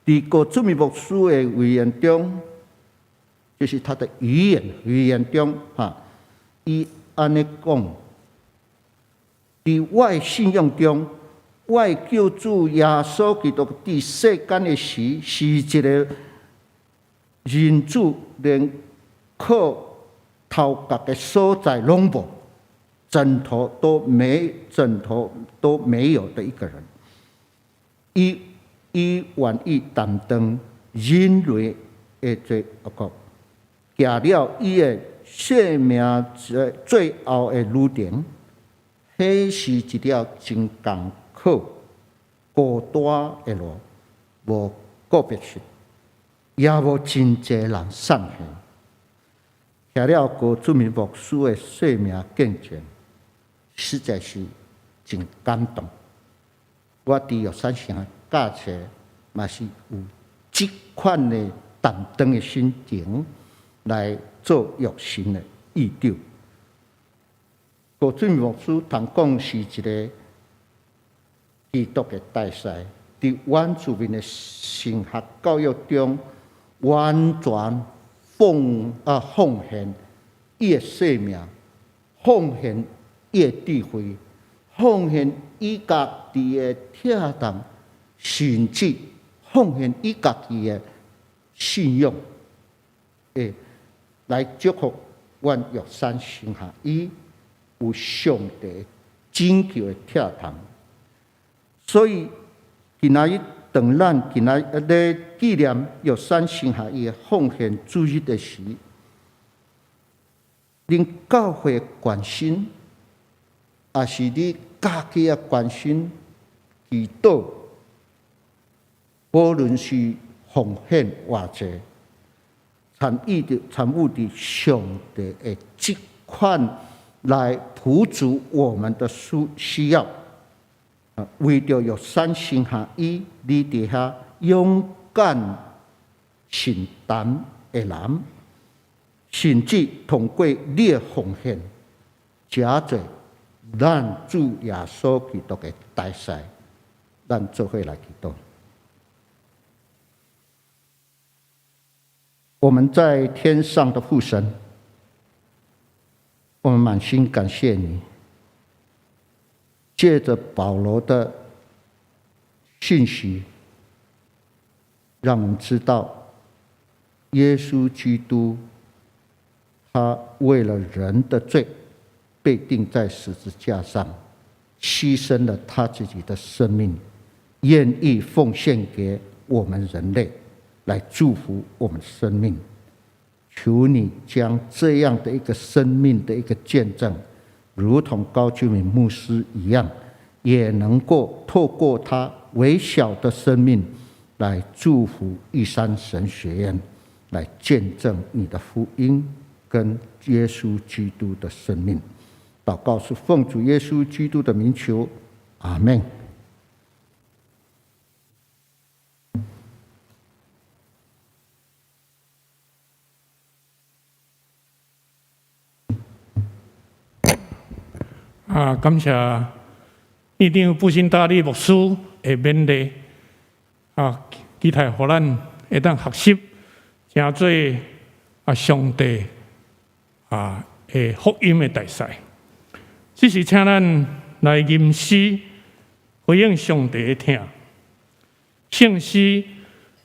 佇高俊明牧師的遺言中，就是他的遺言中，哈，伊按呢講：佇我的信仰中，我的救主耶穌基督佇世間的時，是一个人子連靠頭殼的所在攏無，枕頭都沒有的一個人。伊願意擔當人類的罪惡，行了伊的生命最後的旅程，彼是一條真艱苦、孤單的路，無告別式，也無真濟人送行。聽了高俊明牧師的生命見證，實在是真感動。我佇玉山神學教冊嘛是有這款的擔當的心情來做育神的院長。高俊明牧師通講是一个基督的大使，佇原住民的神學教育中，完全奉獻伊的生命，奉獻伊的智慧，奉獻伊家己的疼痛，甚至奉獻伊家己的信仰，來祝福阮玉山神學院有上帝拯救的疼痛。所以今仔日當咱今仔日咧紀念玉山神學院的奉獻主日的時，恁教會關心，抑是你家己的關心、祈禱，無論是奉獻偌濟，參與佇上帝的這款來補足我們的需要。為著玉山神學院，你佇遐勇敢承擔的人，甚至通過你的奉獻，成做咱主耶穌基督的大使，咱做伙來祈禱。我們在天上的父神，我們滿心感謝你。借著保羅的信息，讓我們知道耶穌基督他為了人的罪被釘在十字架上，犧牲了他自己的生命，願意奉獻給我們人類，來祝福我們生命。求你將這樣的一個生命的一個見證，如同高俊明牧師一樣，也能夠透過他微小的生命來祝福玉山神學院，來見證你的福音跟耶穌基督的生命。禱告是奉主耶穌基督的名求，阿門。啊，感謝院長布辛大利牧師的勉勵，啊，期待予咱會當學習，成做上帝的福音的大使。這時請咱來吟詩回應上帝的疼。聖詩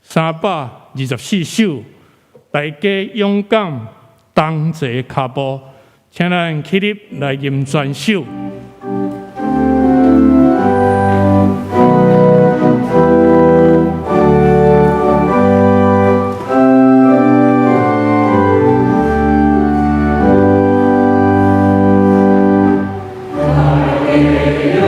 324首，大家勇敢同齊跤步，請咱起立來吟全首。大家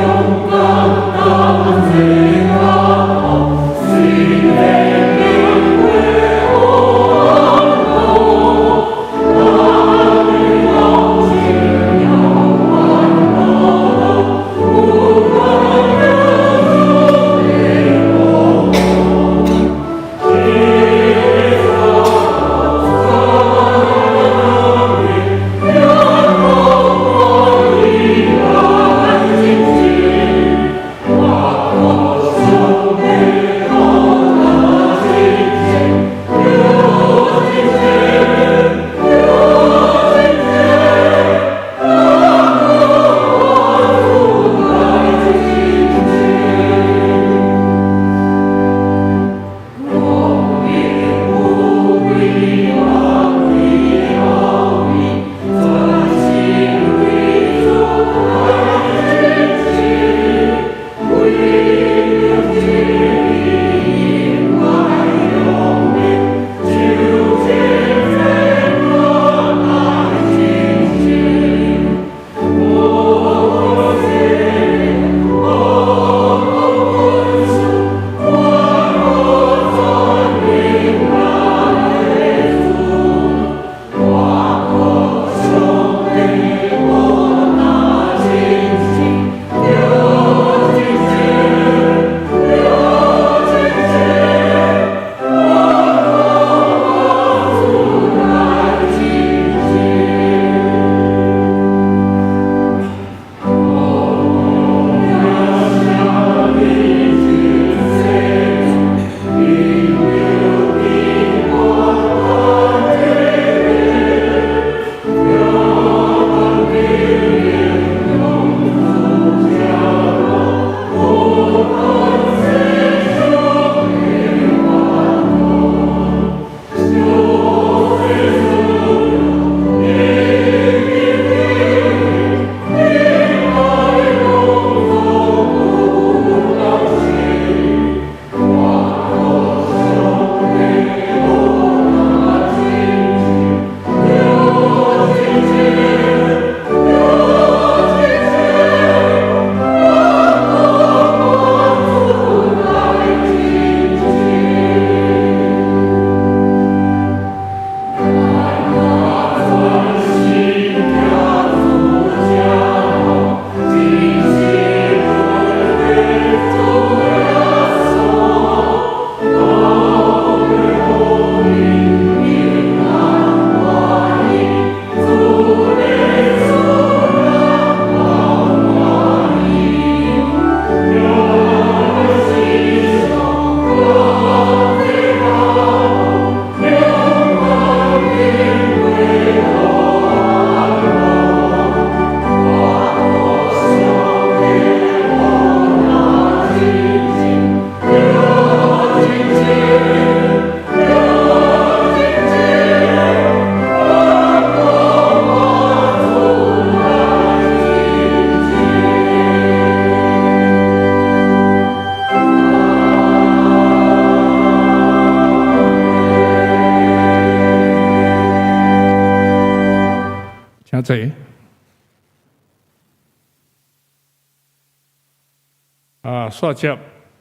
煞接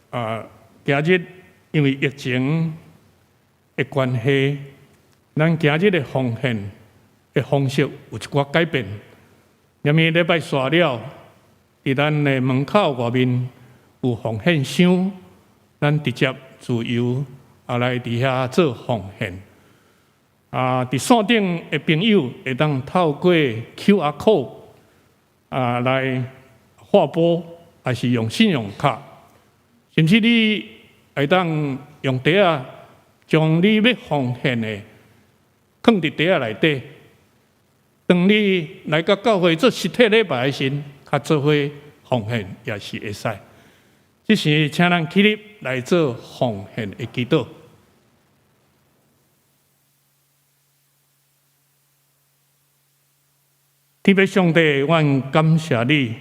啊，今日因為疫情的關係，咱今日的奉獻的方式有一寡改變。因為禮拜煞了，佇咱的門口外面有奉獻箱，咱直接自由來佇遐做奉獻。佇線頂的朋友會當透過 QR code 來劃撥，抑是用信用卡，甚至你會當用袋仔將你欲奉獻的囥佇袋仔內底。當你來到教會做實體禮拜的時，較做伙奉獻也是會使。這時請咱起立來做奉獻的祈禱。天父上帝，阮感謝你，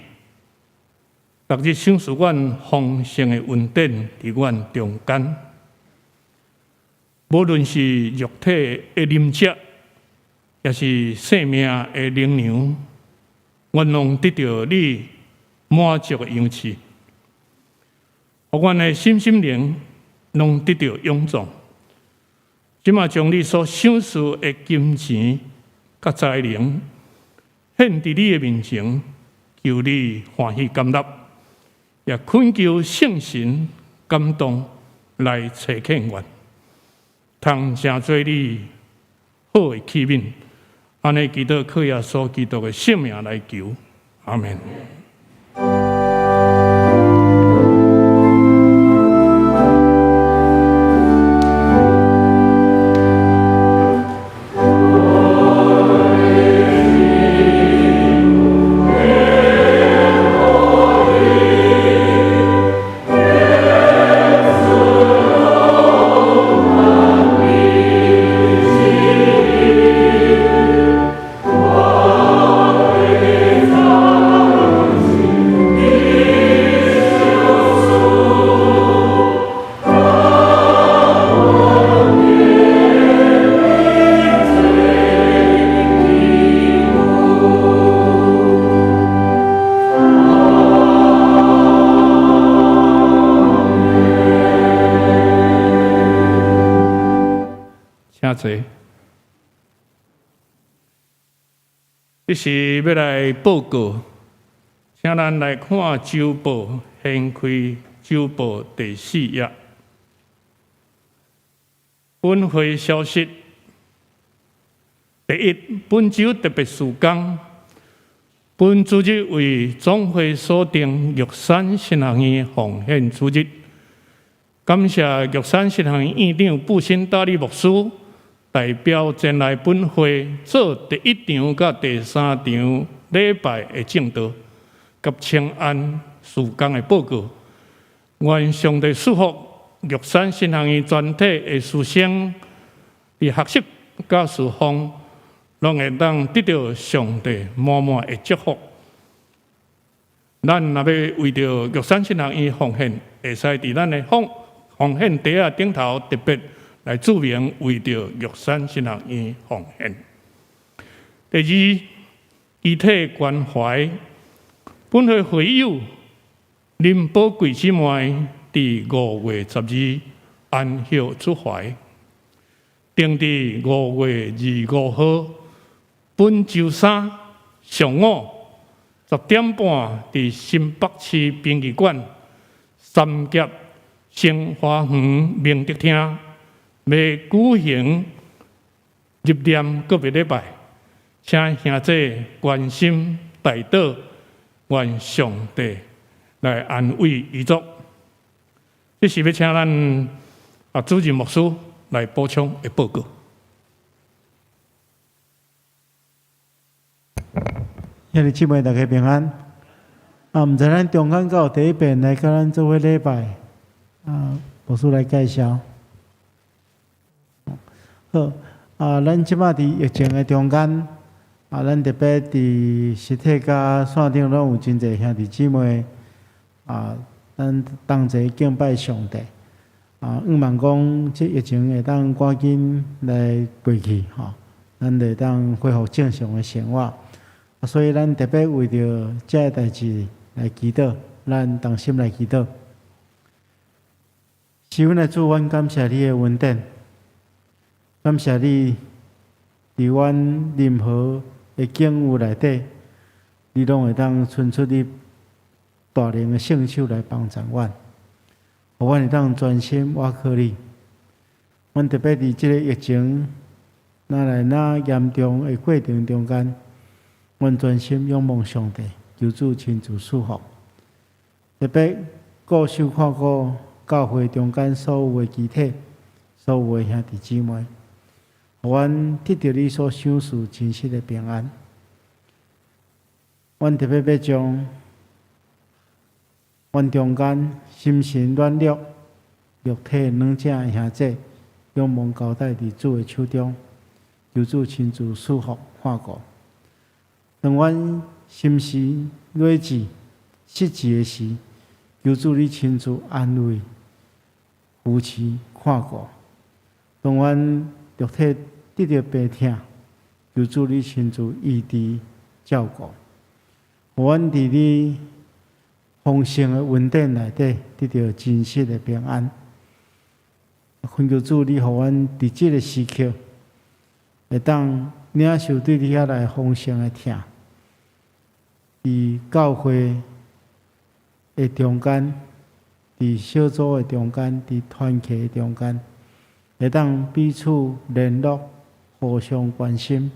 逐日賞賜阮豐盛的恩典佇阮中間。無論是肉體的飲食，抑是生命的靈糧，阮攏得著你滿足的賞賜，予阮的身心靈攏得著勇壯。這馬將你所賞賜的金錢佮才能，獻佇你的面前，求你歡喜甘納，也懇求聖神感動來差遣阮，通成做你好的器皿。按呢祈禱，靠耶穌基督的聖名來求，阿們。請坐。這是欲來報告，請咱來看週報，掀開週報第四頁。本會消息：第一，本週特別事工，本主日為總會所定玉山神學院奉獻主日，感謝玉山神學院院長布新大利牧師代表前來本會做第一場佮第三場禮拜的證道佮請安事工的報告。願上帝賜福玉山神學院全體的師生，佇學習佮事奉，攏會當得著上帝滿滿的祝福。咱若欲為著玉山神學院奉獻，會使佇咱的奉獻袋仔頂頭特別來註明為著玉山神學院奉獻。第二，肢體關懷，本會會友林寶貴姊妹佇5月12安息出懷，定佇5月25號本週三上午10點半，佇新北市殯儀館三峽生花園明德廳，欲舉行入殮告別禮拜，請兄弟關心代禱，願上帝來安慰遺族。這是欲請咱主任牧師來補充的報告。兄弟姊妹，大家平安。毋知咱中間敢有第一遍來佮咱做伙禮拜，牧師來介紹。好，咱這擺佇疫情的中間，咱特別佇實體佮線頂攏有真濟兄弟姊妹，咱同齊敬拜上帝。向望講這疫情會當趕緊來過去，吼，咱會當恢復正常的生活。所以咱特別為著這个代誌來祈禱，咱同心來祈禱。是阮的主，阮感謝你的恩典，感謝你佇阮任何的境遇內底，你攏會當伸出你大能的聖手來幫助阮，予阮會當專心倚靠你。阮特別佇這个疫情愈來愈嚴重的過程中間，阮專心仰望上帝，求主親自賜福。特別顧守看顧教會中間所有的肢體，所有的兄弟姊妹，予阮得著你所賞賜真實的平安。阮特別欲將阮中間心神軟弱、肉體軟正的兄弟，仰望交代佇主的手中，求主親自賜福看顧。當阮心神累志、失志的時，求主你親自安慰、扶持、看顧。當阮肉體得著病痛，求主你親自醫治照顧。予阮佇你豐盛的恩典內底得著真實的平安。懇求主，你予阮佇這个時刻，會當領受對你遐來豐盛的疼，佇教會的中間，佇小組的中間，佇團契的中間，會當彼此聯絡，互相關心，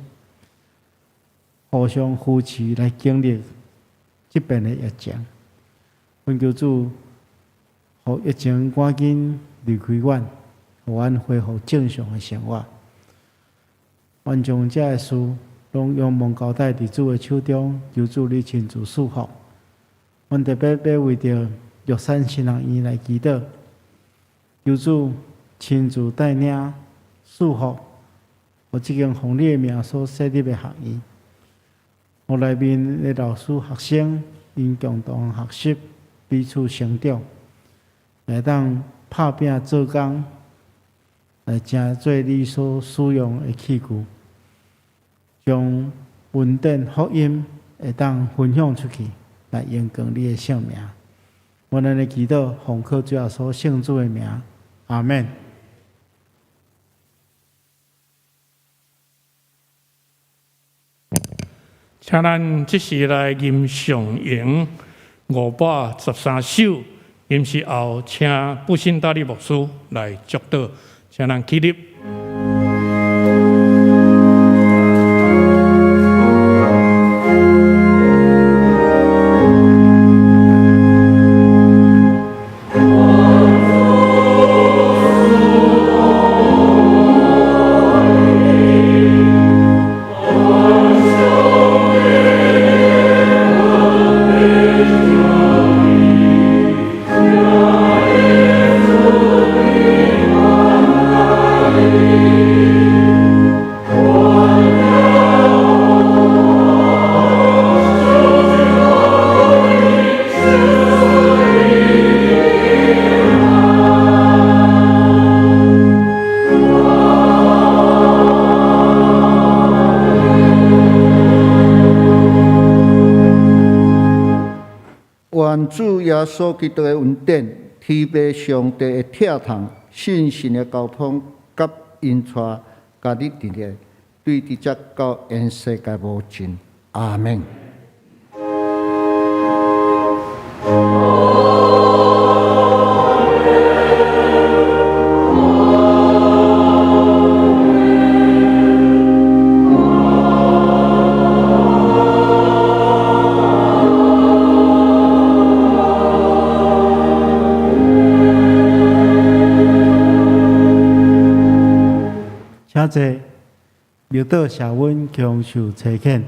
互相扶持，來經歷這遍的疫情。懇求主，予疫情趕緊離開阮，予阮恢復正常的生活。阮將這个事攏仰望交代佇主的手中，求主你親自賜福。阮特別欲為著玉山神學院來祈禱，求主親自帶領賜福，予這間奉你的名所設立的學院，予內面的老師、學生𪜶共同學習，彼此成長，會當拍拚做工，來成做你所使用的器具，將恩典福音會當分享出去，來榮光你的聖名。阮按呢祈禱，奉靠主耶穌聖子的名，阿們。請咱這時來吟誦詠513首，吟詩後請布辛大利牧師來祝禱，請咱起立。願主耶穌基督的恩典、天父上帝的疼痛、聖神的交通，佮引帶，佮你佇咧，對佇遮到永世界無盡。阿們。請坐，默禱謝阮享受差遣。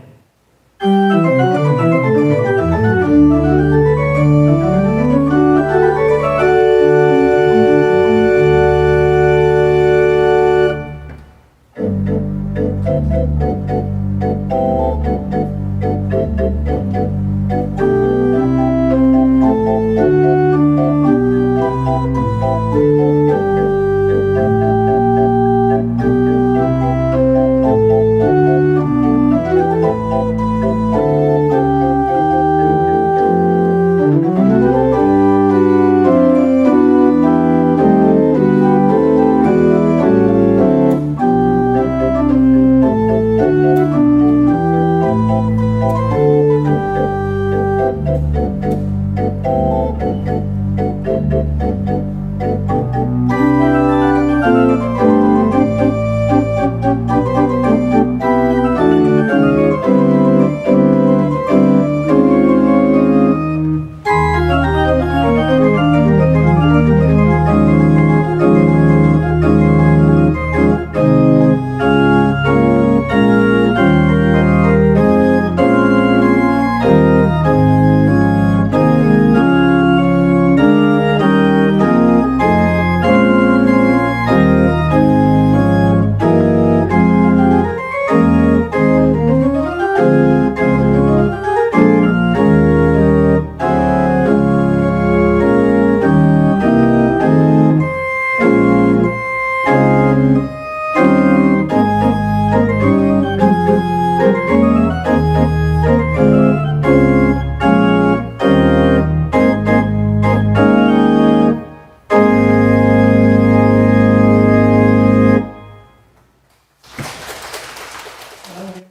咱。